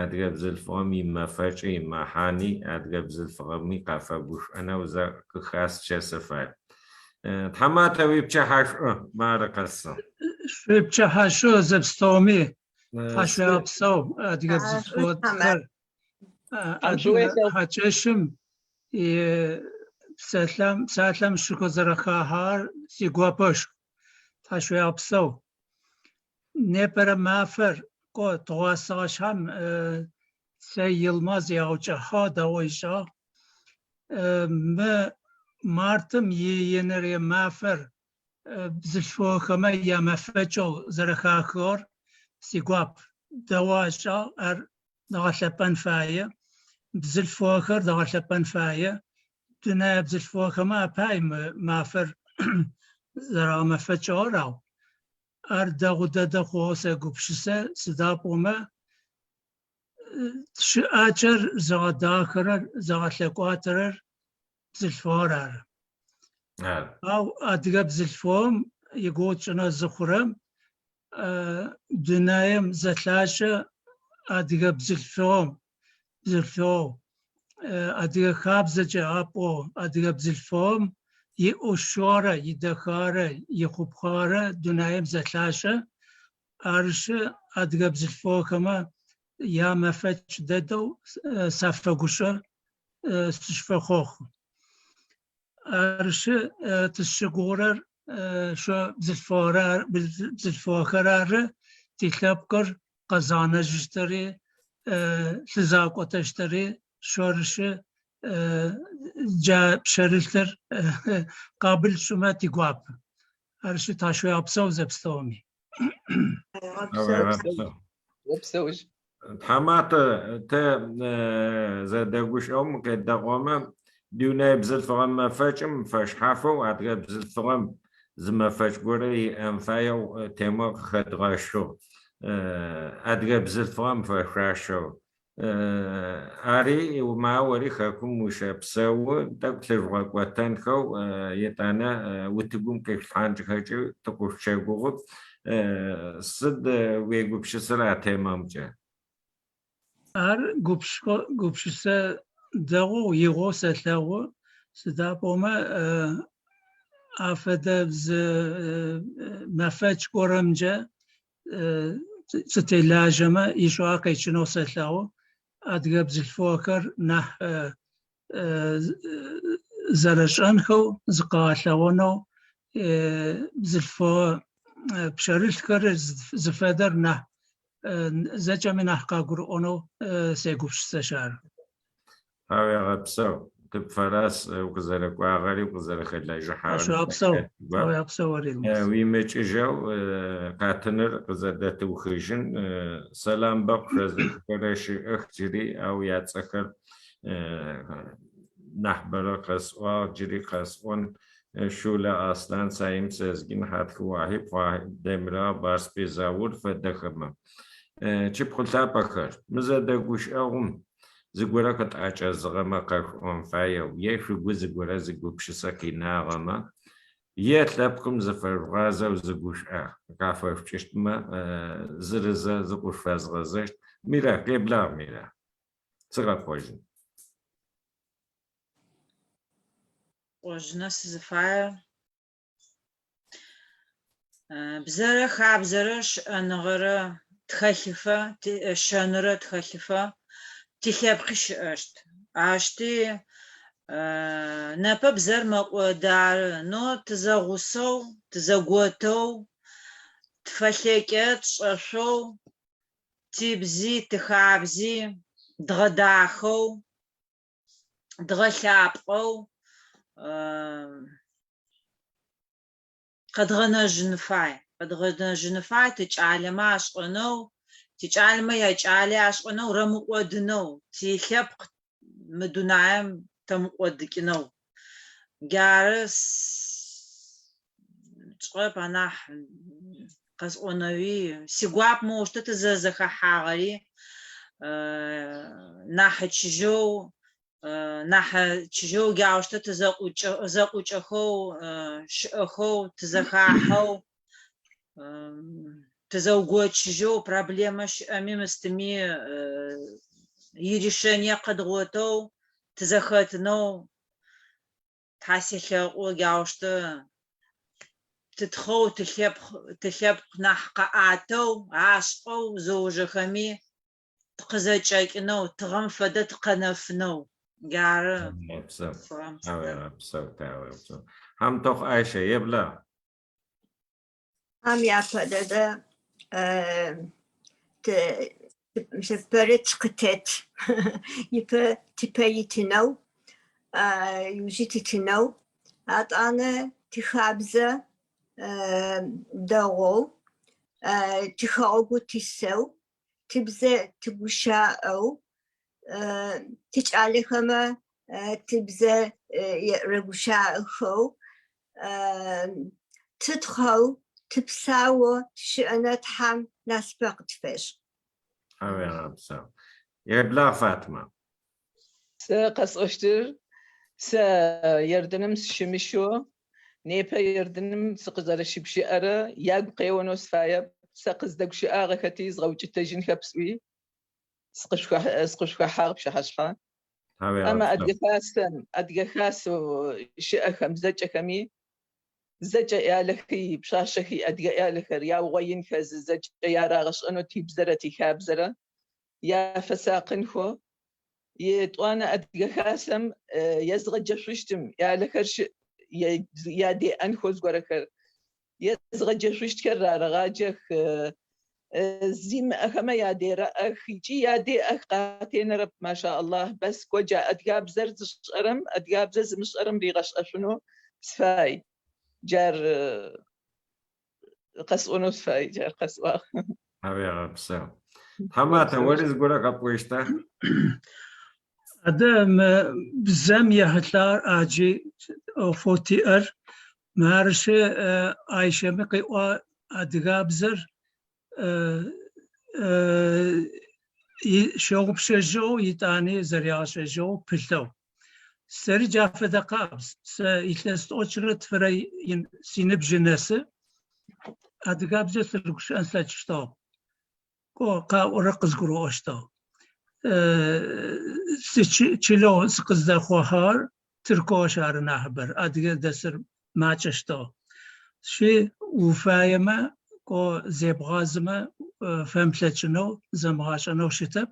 адыгэ бзылъфыгъэм имэфэкӏи имэхьани адыгэ бзылъфыгъэми къафэгушӏонэу зэ къыхасчэ сыфай. Тхьаматэ, уипчыхьэ шӏу, мары къэсыгъ. Шъуипчыхьэ шӏу зэпстэуми, тхьашъуегъэпсэу, адыгэ бзылъфыгъэхэр адыгэ хьакӏэщым псалъэм псалъэм шъукъызэрэхахьагъэр сигуапэшху. Тхьашъуегъэпсэу. Непэрэ мафэр, кӏо, тыгъуасэгъэшъхьэм Цэй Йылмаз ягъэукӏыхьагъ, дэгъоу ышӏагъ. Мы мартым иенэрэ мафэр бзылъфыгъэхэмэ ямэфэкӏэу зэрэхахыгъэр сигуап. Дэгъоу ашӏагъ, ар дгъэлъэпӏэн фае. Бзылъфыгъэхэр дгъэлъэпӏэн фае. Дунэе бзылъфыгъэхэмэ апай мы мафэр зэрагъэмэфэкӏыгъэр, ау ар дэгъу дэдэ хъугъэу сэгупшысэ, сыда пӏомэ щыӏакӏэр зыгъэдахэрэр, зыгъэлъэкӏуатэрэр бзылъфыгъэр ары. Ау адыгэ бзылъфыгъэм игугъу тшӏынэу зыхъурэм, дунаим зэлъашӏэ адыгэ бзылъфыгъэм, бзылъфыгъэу, адыгэ хабзэкӏэ апӏоу адыгэ бзылъфыгъэм иӏушыгъэрэ, идэхагъэрэ, ихъупхъагъэрэ дунаим зэлъашӏэ. Арышъы, адыгэ бзылъфыгъэхэмэ ямэфэкӏ дэдэу сафэгушӏо, сышъуфэхъохъу. Арышъы, тызщыгугъырэр шъо бзылъфыгъэхэр ары, тилъэпкъыр къэзгъэнэжьыщтыри, лъызыгъэкӏотэщтыри шъорышъы, джа пшъэрылъыр къабыл шъушӏымэ тигуап. Арышъы, тхьашъуегъэпсэу зэпстэуми. Опсэужь. Тхьаматэ, тэ зэдэгущыӏэгъум укъедэӏомэ, дунэе бзылъфыгъэ мэфэкӏым фэшъхьафэу адыгэ бзылъфыгъэм зы мэфэкӏ горэ иӏэн фаеу темэ къыхэдгъэщыгъ. Адыгэ бзылъфыгъэм фэшъуашэу Ари ма ори хэкум ущэпсэу, тӏэкӏу лъыжъугъэкӏотэнхэу, етӏанэ утыгум къишъулъхьанкӏхэкӏи тыкъышъущэгугъы. Сыд уегупшысэра а темэмкӏэ? Ар гупшысэ дэгъоу, игъоу сэлъэгъу, сыда пӏомэ афэдэ зы мэфэкӏ горэмкӏэ сытелажьэмэ, ишӏуагъэ къекӏынэу сэлъэгъу. Адыгэ бзылъфыгъэхэр нахь зэрэшӏэнхэу, зыкъагъэлъэгъонэу, бзылъфыгъэ пшъэрылъхэр зыфэдэр нахь зэкӏэми нахь къагурыӏонэу сегупшысэшъ ары. Тхьауегъэпсэу, тыпфэраз укъызэрэкӏуагъэри укъызэрэхэлэжьыхьагъэри. Тхьашъуегъэпсэу, тхьауегъэпсэу ори, Илмаз. Уимыкӏыжьэу къатыныр къызэдэтыухыжьын. Сэлам бэ къышъозыхыхэрэ щыӏэх джыри, ау яцӏэхэр нахьыбэрэ къэсӏуагъ, джыри къэсӏон. Шулэ Аслъан, Саим Сезгин, Хьатх Уахьиб, Демирал, Барсбей Заур фэдэхэмэ. Тшыпхъу лъапӏэхэр, мы зэдэгущыӏэгъум Зыгорэ къытӏэкӏэзыгъэмэ къэшъуӏон фаеу, е шъугу зыгорэ зы гупшысэ къинагъэмэ, е лъэпкъым зыфэжъугъазэу зы гущыӏэ къафэшъушӏыщтмэ, зырызэ зыкъышъуфэзгъэзэщт. Мира, къеблагъ, Мира. Сыгъэхъожьын. Сӏожьынэу сызыфаер Бзэрэ хабзэрэ щыӏэныгъэрэ тхэлъыфэ, шэнырэ тхэлъыфэ тилъэпкъи щыӏэщт. Ащти непэ бзэр мэкӏоды ары, но тызэгъусэу, тызэготэу, тфэлъэкӏэ тшӏэшъоу, тибзи тихабзи дгъэдахэу, дгъэлъапӏэу къэдгъэнэжьын фай. Къэдгъэнэжьын фай тикӏалэмэ ашӏэнэу, тикӏалэмэ якӏали ашӏэнэу, рэмыкӏодынэу, тилъэпкъ мы дунаим тэмыкӏодыкӏынэу. Джары слъэкӏыгъэп анахь къэсӏонэуи. Сигуап моущтэу тызэрэзэхэхьагъэри, нахь чыжьэу, нахь чыжьэу джаущтэу тызэӏукӏэхэу, щыӏэхэу, тызэхахьэу, тызэугочыжьэу, проблемэ щыӏэми мыстыми ирешение къэдгъотэу тызэхэтынэу Тхьа селъэӏу, джаущтэу тытхъэу, тилъэпкъ, тилъэпкъ нахь къаӏатэу, ашӏэу зэужэхэми тыкъызэкӏэкӏынэу, тыгъэм фэдэ тыкъэнэфынэу. Джары Тхьауегъэпсэу. цӏыфыгъэм. Тхьауегъэпсэу, тхьауегъэпсэу. Хьамтохъу Айщэ, еблагъ. Ам япэ дэдэ пэрыт къытет ипэ типэ итынэу, иужьи титынэу, атӏанэ тихабзэ дэгъоу, тихэгъэгу тисэу, тыбзэ тыгущаӏэу, тикӏалэхэмэ тыбзэ рэгущаӏэхэу, тытхъэу, тыпсаоу тыщыӏэнэу Тхьэм насыпэ къытфешӏ. Тхьауегъэпсэу. Еблагъ, Фатма. Сэ къэсӏощтыр, сэ Ердыным сыщымыщэу, непэ Ердыным сыкъызэрэщыгущыӏэрэ ягу къеонэу сыфаеп. Сэ къыздэгущыӏагъэхэти згъэукӏытэжьынхэп сӏуи, сыкъышъухэхьагъ пчыхьэшъхьэ. Амэ Адыгэ Хасэм, Адыгэ Хасэу щыӏэхэм зэкӏэхэми, зэкӏэ ӏялэхи, пшъашъэхи, адыгэ ӏялэхэр яугъоинхэзы зэкӏэ ярагъэшӏэнэу тибзэрэ тихабзэрэ яфэсакъынхэу, етӏуанэ Адыгэ Хасэм езгъэджэшъущтым ӏялэхэр щыӏ, ядеӏэнхэу зыгорэхэр Езгъэджэшъущтхэр рарэгъаджэх, зимыӏэхэмэ ядерэӏэх ыкӏи ядеӏэх, къатенэрэп, маша Аллах, бэс кӏо джа адыгабзэр зышӏэрэм, адыгабзэ зымышӏэрэм ригъэшӏэшъунэу сыфай. Джар къэсӏонэу сыфай, джар къэсӏуагъ. Тхьауегъэпсэу. Тхьаматэ, ори зыгорэ къэпӏощта? Адэ мы бзэм ехьылӏагъэр ӏаджи ӏофэу тиӏэр. Марыщы Айщэми къыӏуагъ адыгабзэр щыгъупшэжьыгъэу итӏани зэригъэшӏэжьыгъэу пылъэу. Сэри джа фэдэ къабз. Сэ илъэс тӏокӏырэ тфырэ синыбжьы нэсы адыгабзэ сырыгущыӏэн слъэкӏыщтыгъэп. Кӏо, къаӏорэр къызгурыӏощтыгъ. Чылэу сыкъыздэхъухьагъэр тыркугъэшъ ары нахьыбэр, адыгэ дэсыр макӏэщтыгъ. Шъуи уфаемэ, кӏо, зебгъазымэ фэмылъэкӏынэу, зэмыгъашӏэнэу щытэп.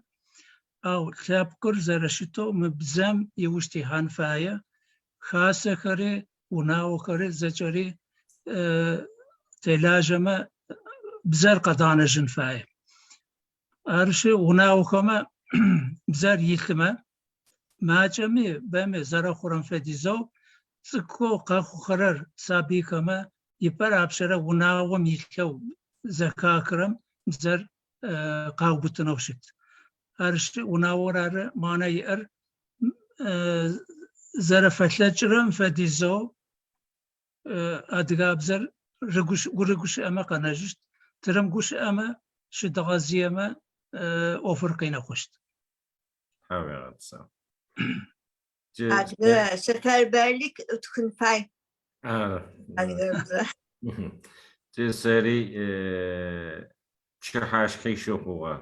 Ау лъэпкъыр зэрэщытэу мы бзэм иуж тихьан фае. Хасэхэри, унагъохэри зэкӏэри телажьэмэ, бзэр къэдгъэнэжьын фае. Арышъы, унагъохэмэ бзэр илъымэ, макӏэми бэми зэрэхъурэм фэдизэу цӏыкӏоу къэхъухэрэр сабыйхэмэ ипэр апшъэрэ унагъом илъэу зэхахырэм бзэр къаубытынэу щыт. Арышъы, унагъор ары мэхьанэ иӏэр зэрэфэлъэкӏырэм фэдизэу адыгабзэр урыгущыӏэмэ къэнэжьыщт, тырымыгущыӏэмэ, щыдгъэзыемэ ӏофыр къины хъущт. Тхьауегъэпсэу. Адыгэ Сэфэрберлик ытхын фай. Адыгэбзэ. Джы сэри Пчыхьашъхьи щыхъугъэ.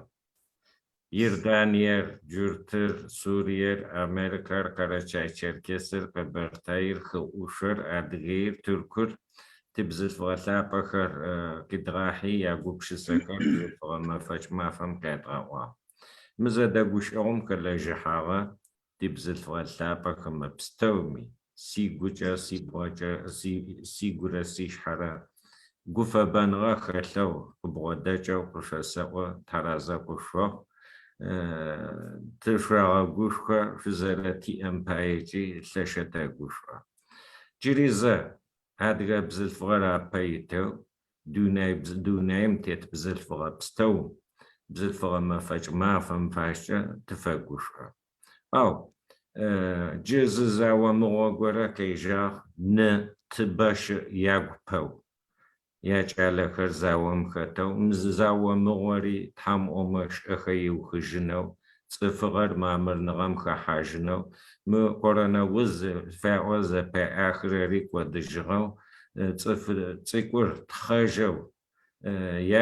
Иорданиер, Джуртыр, Суриер, Америкэр, Къэрэчай-Черкесыр, Къэбэртаир, Хыӏушъор, Адыгеир, Тыркур тибзылъфыгъэ лъапӏэхэр къидгъахьи, ягупшысэхэр бзылъфыгъэ мэфэкӏ мафэм къядгъэӏуагъ. Мы зэдэгущыӏэгъум хэлэжьыхьагъэ тибзылъфыгъэ лъапӏэхэмэ пстэуми сигукӏэ, сибгъэкӏэ, сигурэ сишъхьэрэ гуфэбэныгъэ хэлъэу къыбгъодэкӏэу къышъосэӏо, таразэ къышъохъу, тышъогъэгушхо, шъузэрэтиӏэм паекӏи лъэшэу тэгушӏо. Джыри зэ, адыгэ бзылъфыгъэр апэ итэу, дунаим тет бзылъфыгъэ пстэум бзылъфыгъэ мэфэкӏ мафэм фашӏкӏэ тыфэгушӏо. Ау джы зы зао мыгъо горэ къежьагъ, ны тыбэ щыӏ ягу пэу. Якӏалэхэр заом хэтэу, мы зао мыгъори Тхьэм ӏомэ шӏэхэ иухыжьынэу, цӏыфыгъэр мамырныгъэм хэхьажьынэу, мы коронауз зыфаӏо зэпаӏахырэри кӏодыжьыгъэу, цӏыф цӏыкӏур тхъэжьэу,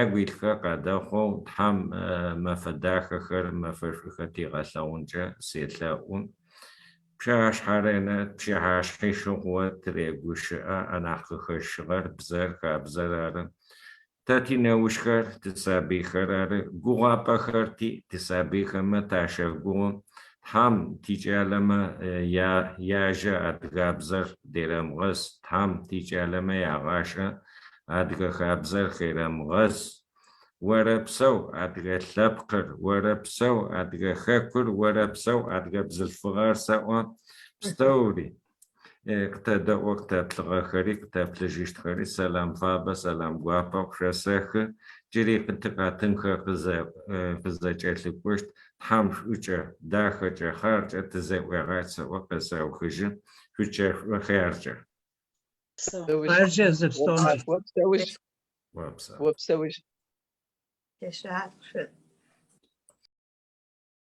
ягу илъхэр къадэхъоу Тхьэм мэфэ дахэхэр, мэфэшӏухэр тигъэлъэгъункӏэ селъэӏу. Пчыхьашъхьэ ренэ пчыхьашъхьи щыхъугъэ тырегущыӏэ, анахь къыхэщыгъэр бзэр, хабзэр ары. Тэ тинеущхэр, тисабыйхэр ары, гугъапӏэхэр тиӏ, тисабыйхэмэ тащэгугъы. Тхьам тикӏалэмэ яжэ адыгабзэр дерэмыгъэс, Тхьам тикӏалэмэ ягъашӏэ адыгэ хабзэр херэмыгъэс. Орэпсэу адыгэ лъэпкъыр, орэпсэу адыгэ хэкур, орэпсэу адыгэ бзылъфыгъэр сэӏо пстэури. Къытэдэӏо къытэплъыгъэхэри, къытэплъыжьыщтхэри сэлам фабэ, сэлам гуапэ къышъосэхы. Джыри тикъэтынхэр къызэкӏэлъыкӏощт. Тхьэм шӏукӏэ, дахэкӏэ, хъаркӏэ тызэӏуегъач сэӏо къэсэухыжьы. Шъучэшӏу хъяркӏэ. Хъяркӏэ зэпстэуми. Опсэужь. Опсэу. Опсэужь. Тешӏагъ.